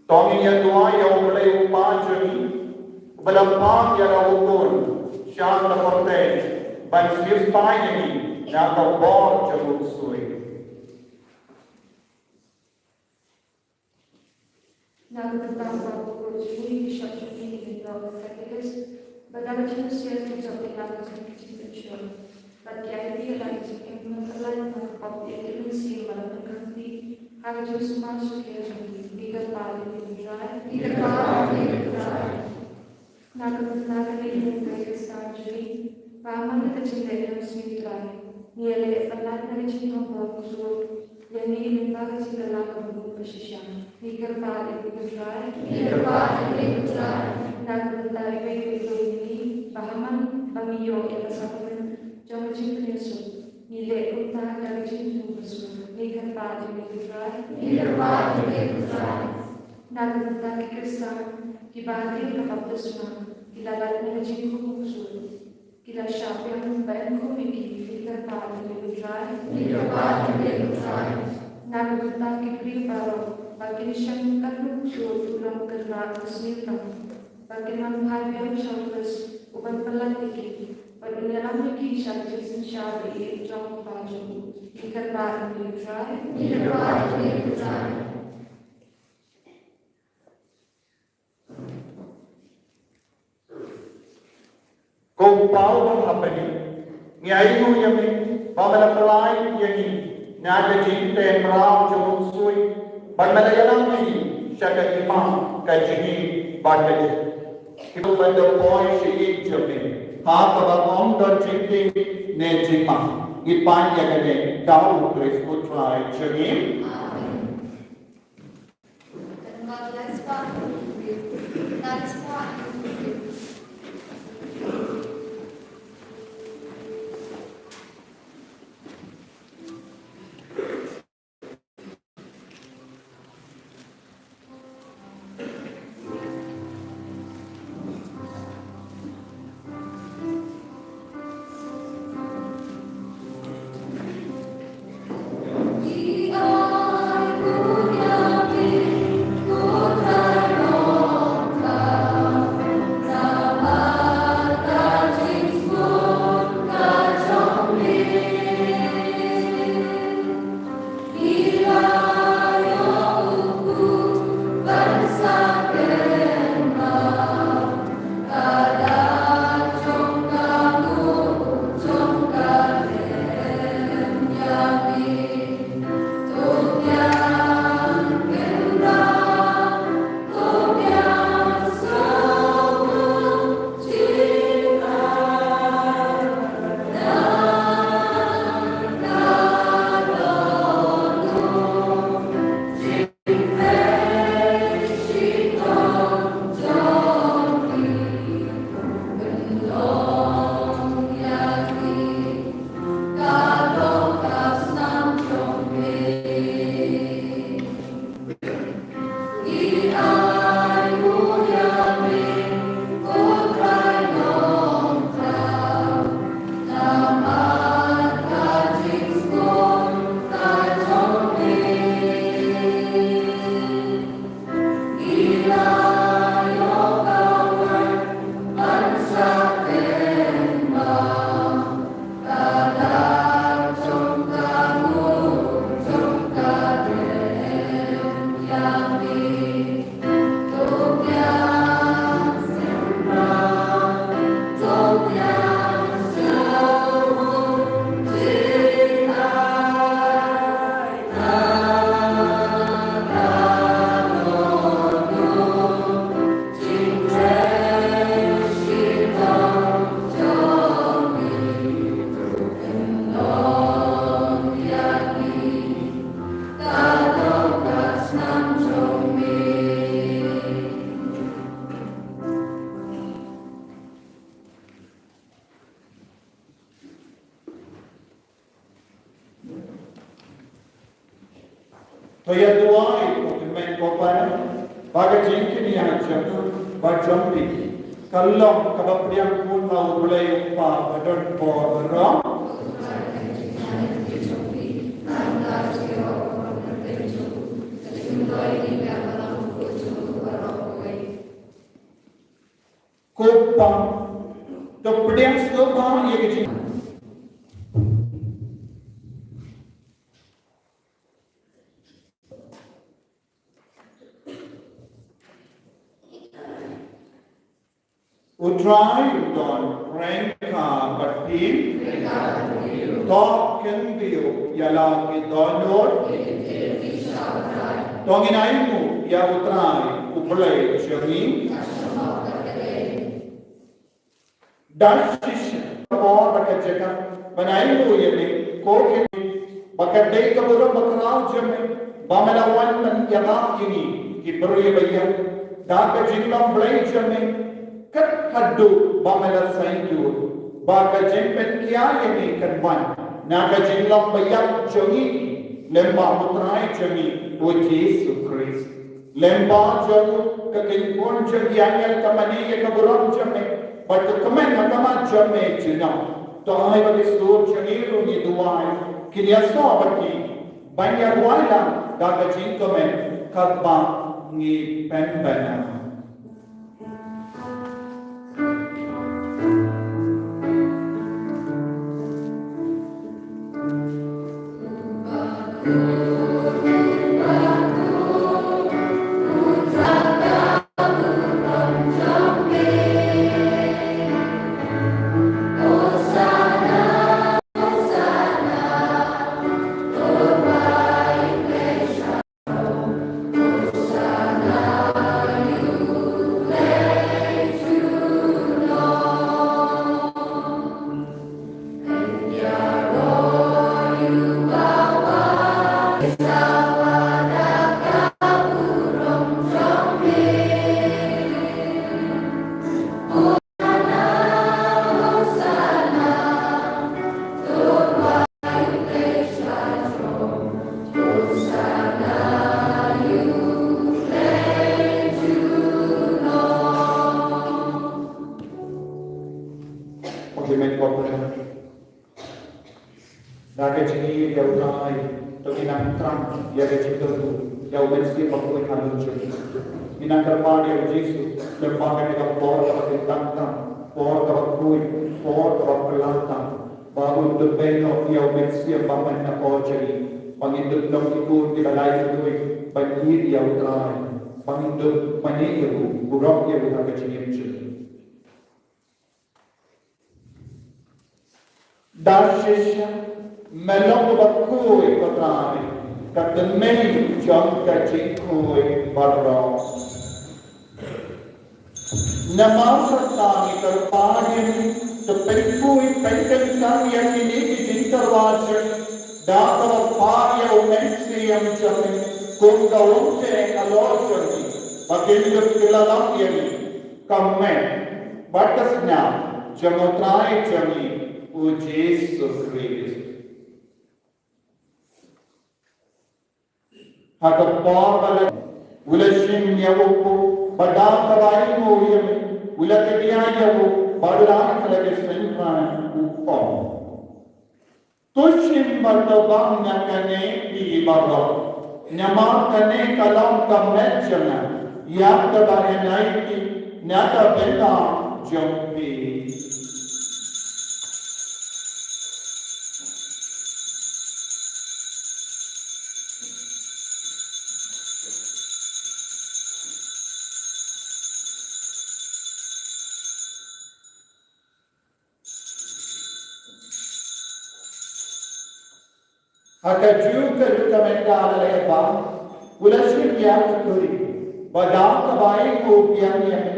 To ngin ïa duwai ïa U Blei U Kpa jong ngi. Ba la phah ïa la u Khun sha ka pyrthei ban siewspah ïa ngi na ka bor jong u ksuid. Na ka bynta ba u Khun jong ngi, Bishop jong ngi, ngi ïoh ka katekis ba da ka jingshisha ki jop ïa la ka jingpynshoi. Bad ki aiti ïa la ka jingim, ban pyllait na ka pop ïa ki mynsiem ba la pynkhreh ha ka jingsumar shuki jong ki. Ngi kyrpad ïa phi ko Trai. Ngi kyrpad ïa phi ko Trai. Na ka bynta ka leit lynti ka Khristan jong ngi, ba man la ka jingleh ïa u Mynsiem Trai, ngi ïaleh pyllait na ka jingthombor ksuid ïa ngi lyngba ka jingkylla kaba bun ba shisha. Ngi kyrpad ïa phi ko Trai. Ngi kyrpad ïa phi ko Trai. Na ka bynta iwei pa iwei jong ngi, ba ha man ba ngi ïoh ïa ka sakrament jong ka jingpynïasuk, ngi leh kumta da ka jingthmu ksuid. Ngi kyrpad ïa phi ko Trai. Ngi kyrpad ïa phi ko Trai. Na ka bynta ki Khristan kiba dei ka baptisma, ki la lait na ka jingkhum ksuid, ki la shah biang, ba yn khum ïa ki, ngi kyrpad ïa phi ko Trai. Ngi kyrpad ïa phi ko Trai. Na ka bynta ki briew baroh ba kin shang katno ksuid u long kynrad ka sniewbha, ba kin wan phai biang sha u Khrist uban pyllait ïa ki, bad un ïalam ïa ki sha ka jingsynshar ba ïeit jong u Kpa jong u, ngi kyrpad ïa phi ko Trai. Ngi kyrpad ïa phi ko Trai. Ko Kpa uba ha bneng, ngi ainguh ïa me ba me la pyllait ïa ngi na ka jingtei mraw jong u ksuid, bad me la ïalam ïa ngi sha ka imam ka jingïeit bad ka jingïeit. Ki ban da poi sha ïing jong me ha kaba ym don jingtieng ne jingma. Ngi pan ïa kane da u Khrist u Trai jong ngi. Amen. To ïa duwai, ko kynmaw, ko para, ba ka jingkñia jong u bad jong phi ka long kaba pdiang khun ha U Blei U Kpa badonbor baroh. Pdiang sngewbha ïa ka jing. U Trai u don ryngkat bad phi. To khyndiat ïa la ki dohnud. To ngin ainguh ïa U Trai U Blei jong ngi. Da shisha ka por bad ka jaka ban ainguh ïa me, ko kine, ba ka dei ka burom bakhraw jong me ba me la wan ban ïarap ïa ngi ki briew ba ïap da ka jinglong Blei jong me. Kat haduh ba me la saiñdur ba ka jingpynkhiah ïa me kan wan na ka jinglong ba ïap jong ngi lyngba U Trai jong ngi U Jisu Khrist. Lyngba jong u, ka kynpun jong ki angel ka mane ïa ka burom jong me, bad ka kmen ha khmat jong me junom. To ai ba ki sur jong ngi ruh ngi duwai, kin ïasoh bad ngi ban ïa duwai lang da ka jingkmen, katba ngi pynbna. Okay, men ko pura. Da ka jingïeit ïa U Trai, to ngin nang thrang ïa ka jingkyrkhu ïa U Mynsiem Bakhuid ha lynti jong ngi. Ngin nang kyrpad ïa U Jisu lyngba kane ka por kaba kyntang tam, por kaba khuid, por kaba phylla tam, ba un pynbeit noh ïa U Mynsiem Bakhuid na ka por jong ngi, ba ngin dup long ki khun kiba lai kyrduh ban ïeit ïa U Trai, ba ngin dup mane ïa u, burom ïa u ha ka jingim jong ngi. Da shisha me long uba khuid, ko Trai, ka tnat jong ka jingkhuid baroh. Namar kata ngi kyrpad ïa me, to pynkhuid pynkyntang ïa kine ki jingtyrwa jong ngi da kaba phah ïa U Mynsiem jong me kum ka umtei halor jong ngi, ba kin dup kylla ïa ngi ka met bad ka snam jong U Trai jong ngi U Jisu Khrist. Ha ka por ba la, u la shim ïa u koh, bad da kaba ainguh ïa me, u la kdiah ïa u, bad u la ai ha la ki synran, u ong: To shim bad to bam na kane, phi baroh, namar kane ka long ka met jong nga ïa kaba ai ki na ka bynta jong phi. Ha kajuh ka juh ka mynta la leh bam, u la shim ïa ka kuri, bad da kaba ainguh biang ïa me,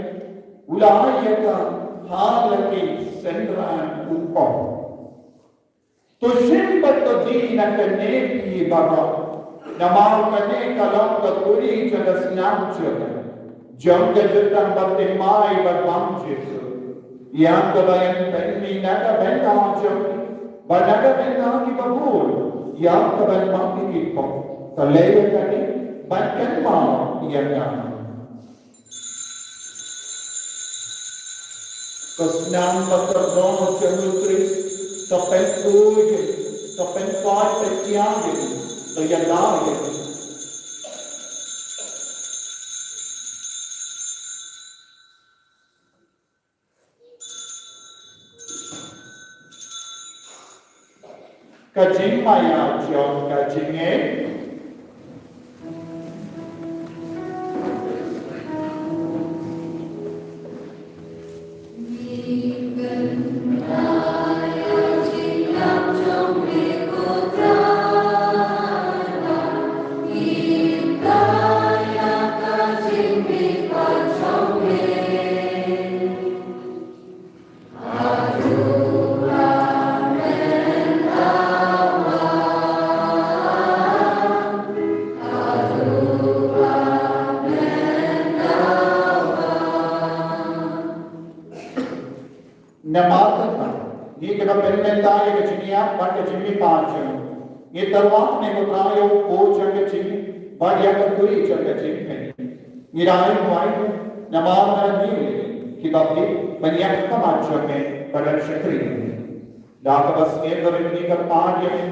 u la ai ïa ka ha la ki synran, u ong: To shim bad to die na kane, phi baroh, namar kane ka long ka kuri jong ka snam jong nga, jong ka jutang baptisma bad bam Jisu, ïa kaba ngan pynmih na ka bynta jong phi bad na ka bynta kiba bun, ïa kaban map ïa ki pop. To leh ïa kane ban kynmaw ïa nga. Ka snam bad ka rong jong U Khrist, to pynkhuid, to pynkoit paidbah, to ïada ïa. Ka jingmaïa jong ka jingngeit. Namar kata, ngi kiba pynmynta ïa ka jingïap bad ka jingmihpat jong ngi, ngi tyrwa ha me ko Trai ïa u kpu jong ka jingim bad ïa ka kuri jong ka jingpynim. Ngi da ai duwai namar ba ngi kiba bit ban ïap ha khmat jong me bad ban shakri ïa me. Da kaba sngewbha ngi kyrpad ïa me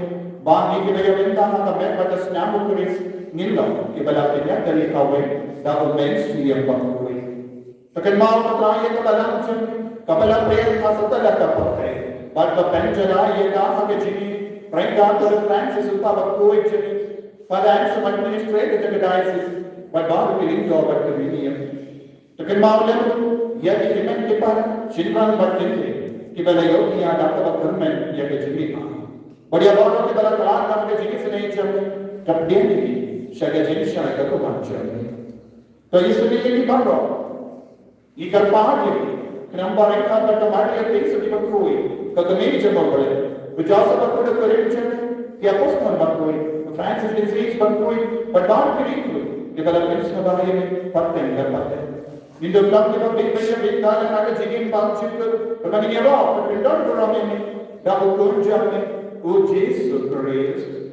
ba ngi kiba ïa bynta ha ka met bad ka snam u Khrist ngin long kiba la pynïap da lade kawei da u Mynsiem Bakhuid. To kynmaw ko Trai ïa ka balang jong ngi kaba la pyrshah ha satlak ka pyrthei bad ba pynjah ïa ka ha ka jingim, ryngkat bad u Francis u Papa bakhuid jong ngi, Father Anselm administrator jong ka diocese bad baroh ki lyngdoh bad ki riewniam. To kynmaw lem ïa ki hynmen ki para, shynrang bad kynthei kiba la ïoh ïa da kaba kyrmen ïa ka jingmihpat. Bad ïa baroh kiba la khlad ha ka jingisynei jong ngi, to pdiang ïa ki sha ka jingshai ka kumat jong ngi. To ïa sngewbha ïa ngi baroh, ngi kyrpad ïa ki, khnang ba ryngkat bad ka Maria Theisotti bakhuid, ka kmie jong U Blei, u Joseph bakhuid u kurim jong ngi, ki apostol bakhuid, u Francis Assisi bakhuid, bad baroh ki riewkhuid kiba la pynsngewbha ïa ngi pateng da pateng. Ngin dup long kiba bit ban ïa bit da lem ha ka jingim bymjukut, kaba ngin ïaroh bad kyndon burom ïa me da u Khun jong me, u Jisu Khrist.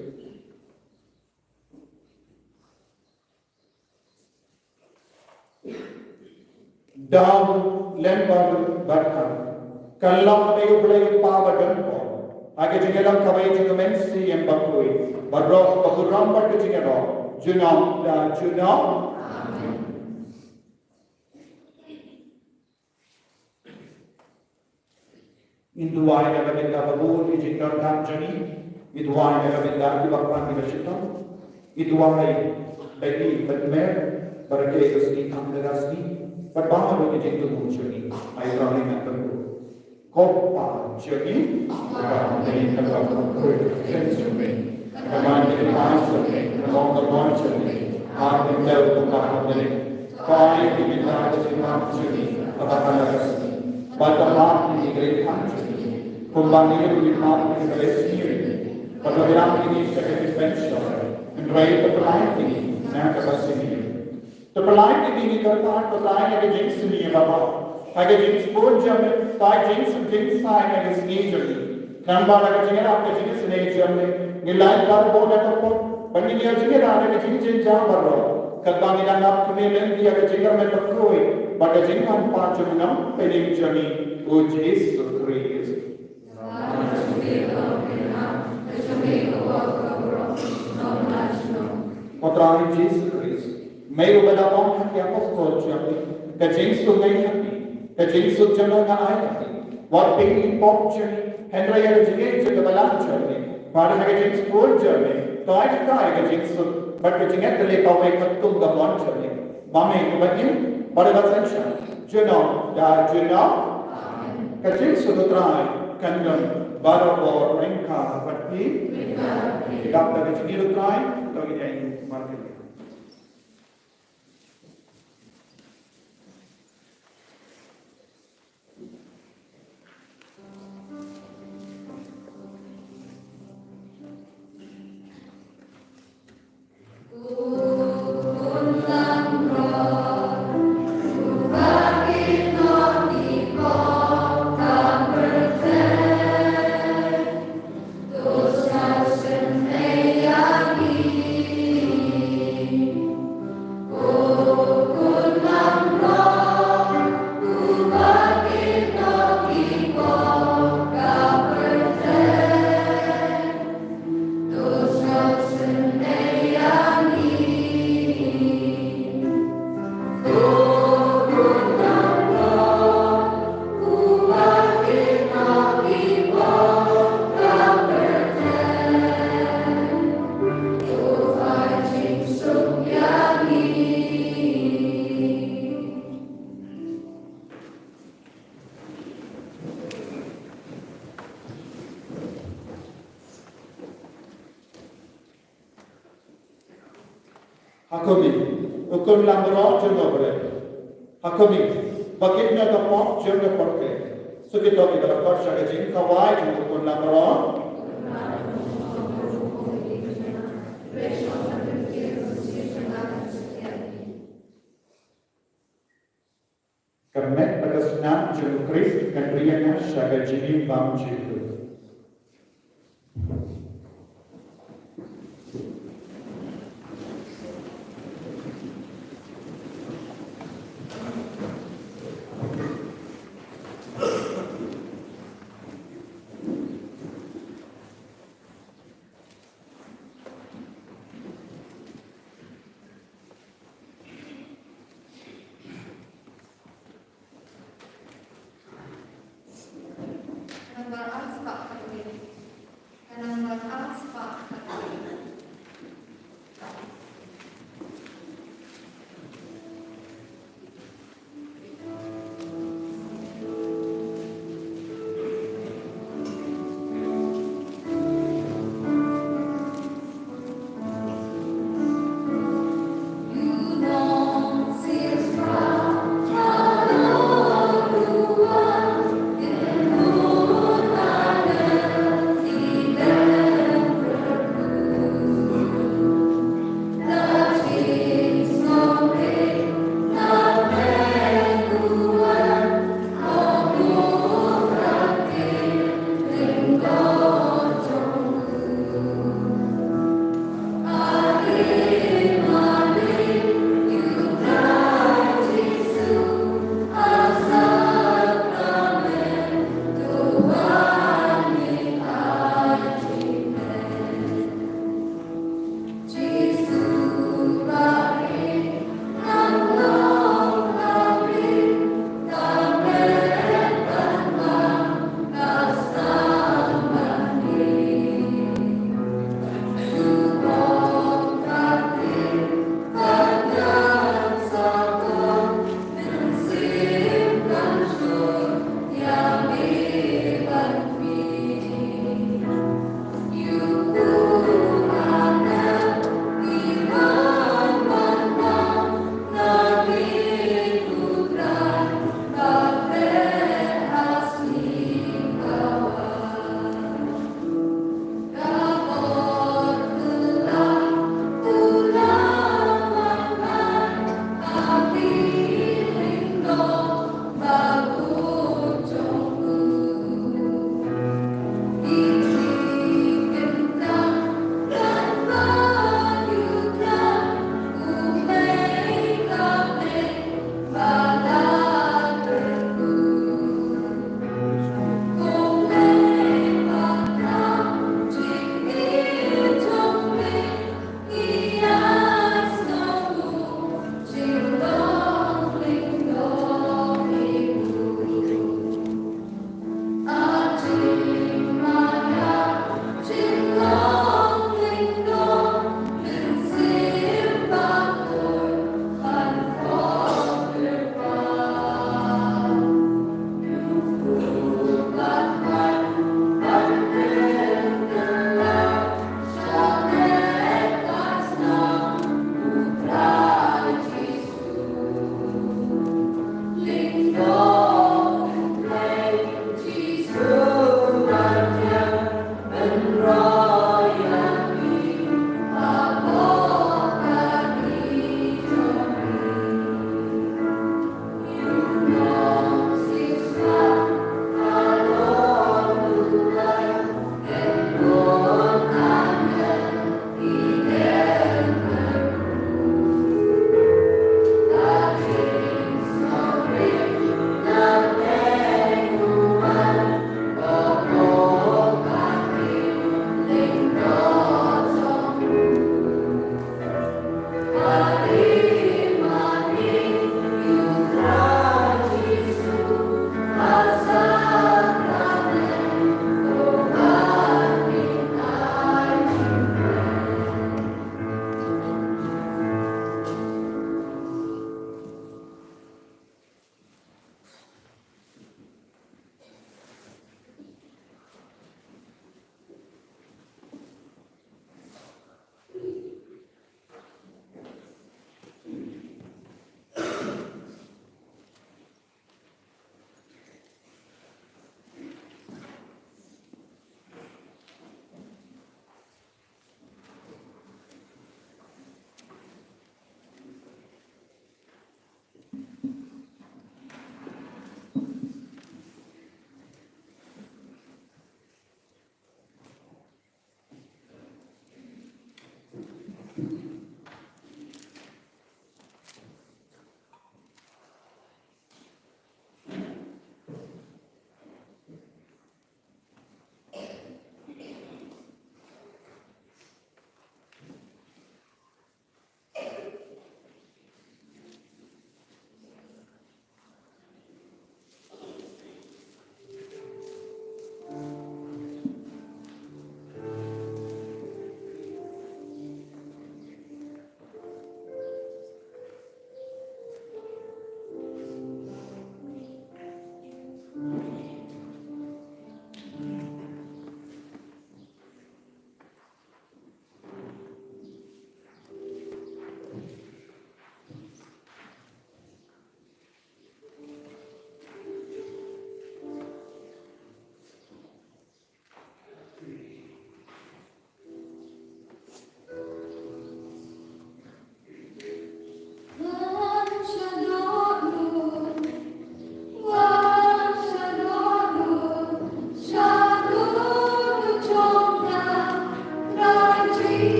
Daw lem bad ka, ka long ba ïa U Blei U Kpa ba don bor, ha ka jingïalang kawei jong ka Mynsiem Bakhuid, baroh ka burom bad ka jingïaroh junom da junom. Amen. Ngin duwai da ka bynta ba bun ki jingdonkam jong ngi. Ngi duwai da ka bynta kiba kmen kiba shitom. Ngi duwai da ki bad mer, ba la dei ka sngi kam da ka sngi, bad baroh ki jingthmu jong ngi. Ai ba ngi ngan kyrkhu. Ko Pa jong ngi, uba ha bneng, ka long ka kyrteng jong me. Ka man ka jingpynlong jong me, ka long ka mon jong me ha ka bynta kumba ha bneng. Ko ai ïa ngi mynta ka jingmap jong ngi kaba ha la ka sngi. Bad to map ïa ngi ki kyrdan jong ngi, kumba ngi ruh ngi map ïa kiba ïasngew ïa ngi. Bad to ïalam ïa ngi sha ka jingpynshoi, hynrei to pyllait ïa ngi na kaba sniew. To pyllait ïa ngi, ngi kyrpad, ko Trai, ha ka jingsniew baroh, ha ka jingsbun jong me, ha ka jingsuk jingsaiñ ha ka sngi jong ngi. Khnang ba da ka jingïarap ka jingisynei jong me, ngin lait barabor na ka pop, bad ngin ïoh jingïada da ka jingjynjar baroh, katba ngi dang ap khmih lynti ïa ka jingkyrmen bakhuid bad ka jingwan pat jong u Nongpynim jong ngi, u Jisu Khrist. Ko Trai Jisu Khrist, me uba la ong ha ki apostol jong me, ka jingsuk ngi ha phi, ka jingsuk jong nga nga ai ha phi. Wat peit ïa ki pop jong ngi, hynrei ïa ka jingngeit jong ka balang jong me. Bad ha ka jingsbun jong me, to ai ha ngi ka jingsuk bad ka jingngeit ka la kawei katkum ka mon jong me. Ba me uba im bad uba synshar junom da junom. Ka jingsuk U Trai kan don barabor ryngkat bad phi. Dap da ka jingngeit U Trai, to ngin ïa ïeng markylliang. Ha khmih, u khun lamroh jong u briew. Ha khmih, ba kit na ka pop jong ka pyrthei. Sa kito kiba la khot sha ka jingkhawai jong u khun lamroh. Ka met bad ka snam jong u Khrist kan ri ïa nga sha ka jingim bymjukut. Ngan wan ar sa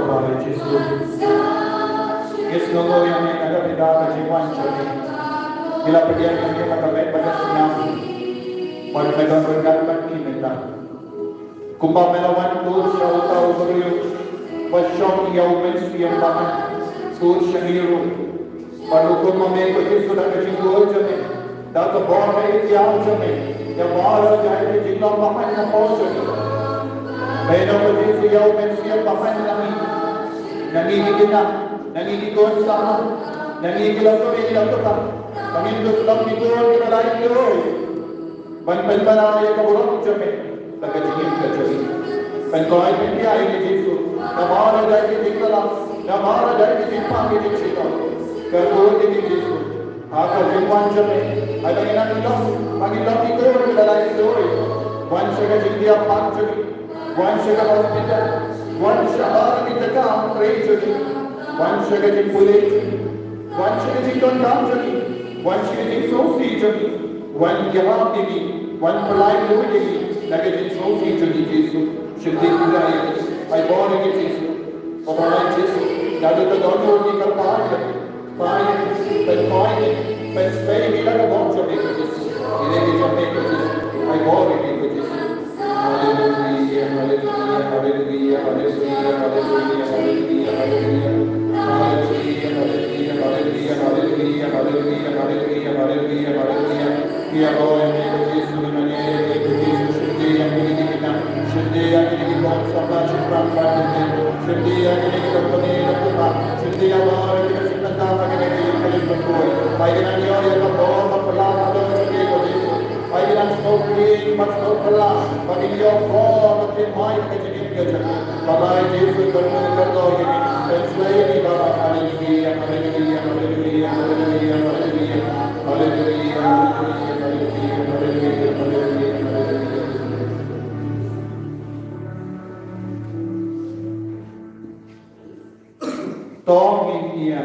Papa Jisu, ngi sngewnguh ïa me na ka bynta ka jingwan jong me. Ngi la pdiang ïa me ha ka met bad ka sniang. Bad me don ryngkat bad ngi mynta. Kumba me la wan tur sha uta u briew ba shong ïa u mynsiem bymman, tur sha ngi ruh. Bad rukom ma me ko Jisu da ka jingduwai jong me, da ka bor ka ïeit jong me, ïa baroh jait ka jinglong bymman na ka por jong me. Pyndonkam ko Jisu ïa u mynsiem bymman na ngi, na ngi ki khynnah, na ngi ki khun samla, na ngi ki longkmie ki longkpa, ba ngin long ki khun kiba laitluid. Ban pynbna ïa ka burom jong me da ka jingim ka jong ngi. Pynkoit pyndiah ïa ngi Jisu, namar da ka jingkylla, namar da ka jingpang ka jingshitom. Kyrkhu ïa ngi Jisu ha ka jingwan jong me. Ai ba ngin nang long, ba ngin long ki khun kiba laitluid. Wan sha ka jingdiaphad jong ngi. Wan sha ka hospital, wan sha baroh ki jaka trei jong ngi, wan sha ka jingpule jong ngi, wan sha ka jingdonkam jong ngi, wan sha ka jingsngewsih jong ngi, wan ïarap ïa ngi, wan pynlait luid ïa ngi na ka jingsngewsih jong ngi Jisu. Shynrang ïa ngi, ai bor ïa ngi Jisu. Baba Jisu, naduh ka dohnud ngi kyrpad ïa me. Pynkoit, pynkoit, pynspei ïa ngi da ka bor jong me ko Jisu. Ïa ngi jong me ko Jisu. Ai bor ïa ngi ko Jisu. Haleluia, haleluia, haleluia, haleluia. Haleluia, haleluia, haleluia. Ïa bor ïa ngi ko Jisu, ngi mane ïa ngi ko Jisu, shynrang ïa ngi ki khynnah, shynrang ïa ngi ki khun samla, shynrang bad ki khynnah, shynrang ïa ngi ki longkmie longkpa, shynrang ïa baroh kiba sngewthuh ba kane ka ïing ka dei kaba khuid. Ba kin nang ïoh ïa ka bor ba phylla halor jong ngi ko Jisu. Ba kin nang sngewkhih bad sngewphylla, ba kin ïoh bor ba kin mai ha ka jingim ka jong ngi. Baba Jisu, kyrkhu kyrdoh ïa ngi, pynslem ïa ngi Baba. Haleluia, haleluia, haleluia, haleluia, haleluia. Haleluia, haleluia, haleluia, haleluia, haleluia, haleluia. To ngin ïa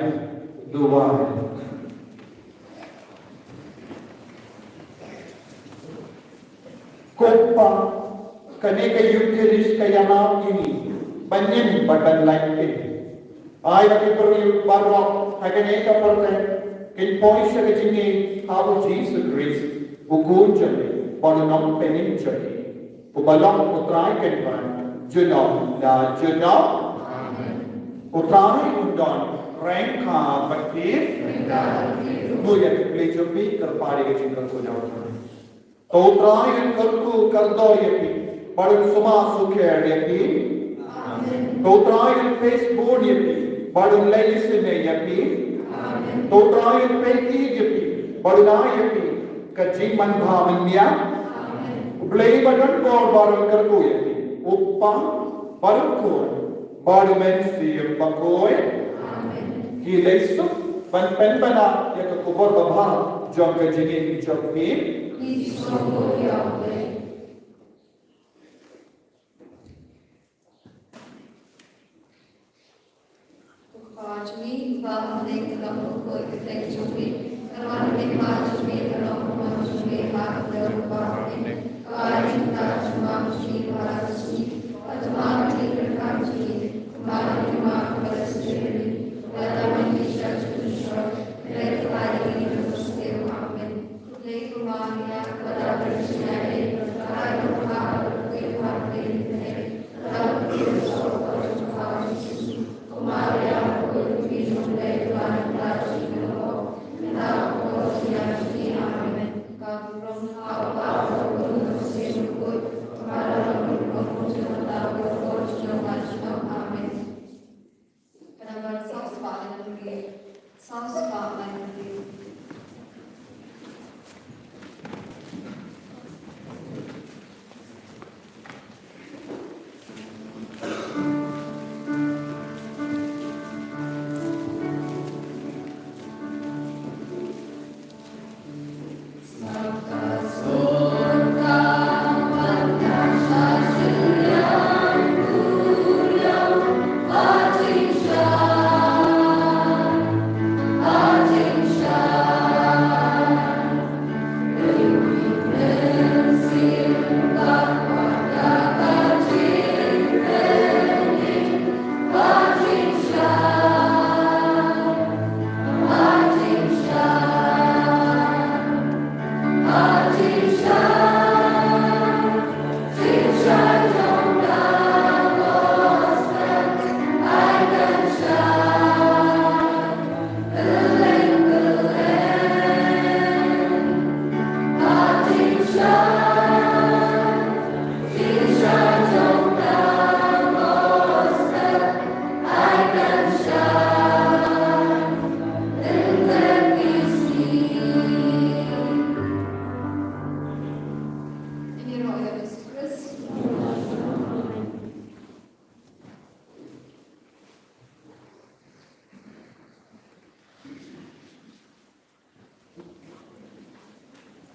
duwai. Ko Kpa, kane ka Eukharist ka ïarap ïa ngi ban im bad ban lait im. Ai ba ki briew baroh ha kane ka pyrthei kin poi sha ka jingngeit ha U Jisu Khrist, U Khun jong me bad U Nongpynim jong me, uba long U Trai kynbat junom la junom. Amen. U Trai un don ryngkat bad phi. Buh ïa ki kti jong phi, kyrpad ïa ka jingkyrkhu na U Trai. To U Trai un kyrkhu kyrdoh ïa phi bad un sumar sukher ïa phi. Amen. To U Trai un peit bun ïa phi bad un leit isynei ïa phi. Amen. To U Trai un peit ïa phi bad un ai ïa phi ka jingmanbha mynmiet. Amen. U Blei ba don bor baroh un kyrkhu ïa phi, U Kpa, Bad u Khun bad u Mynsiem Bakhuid. Ki leit suk ban pynbna ïa ka khubor babha jong ka jingim jong phi.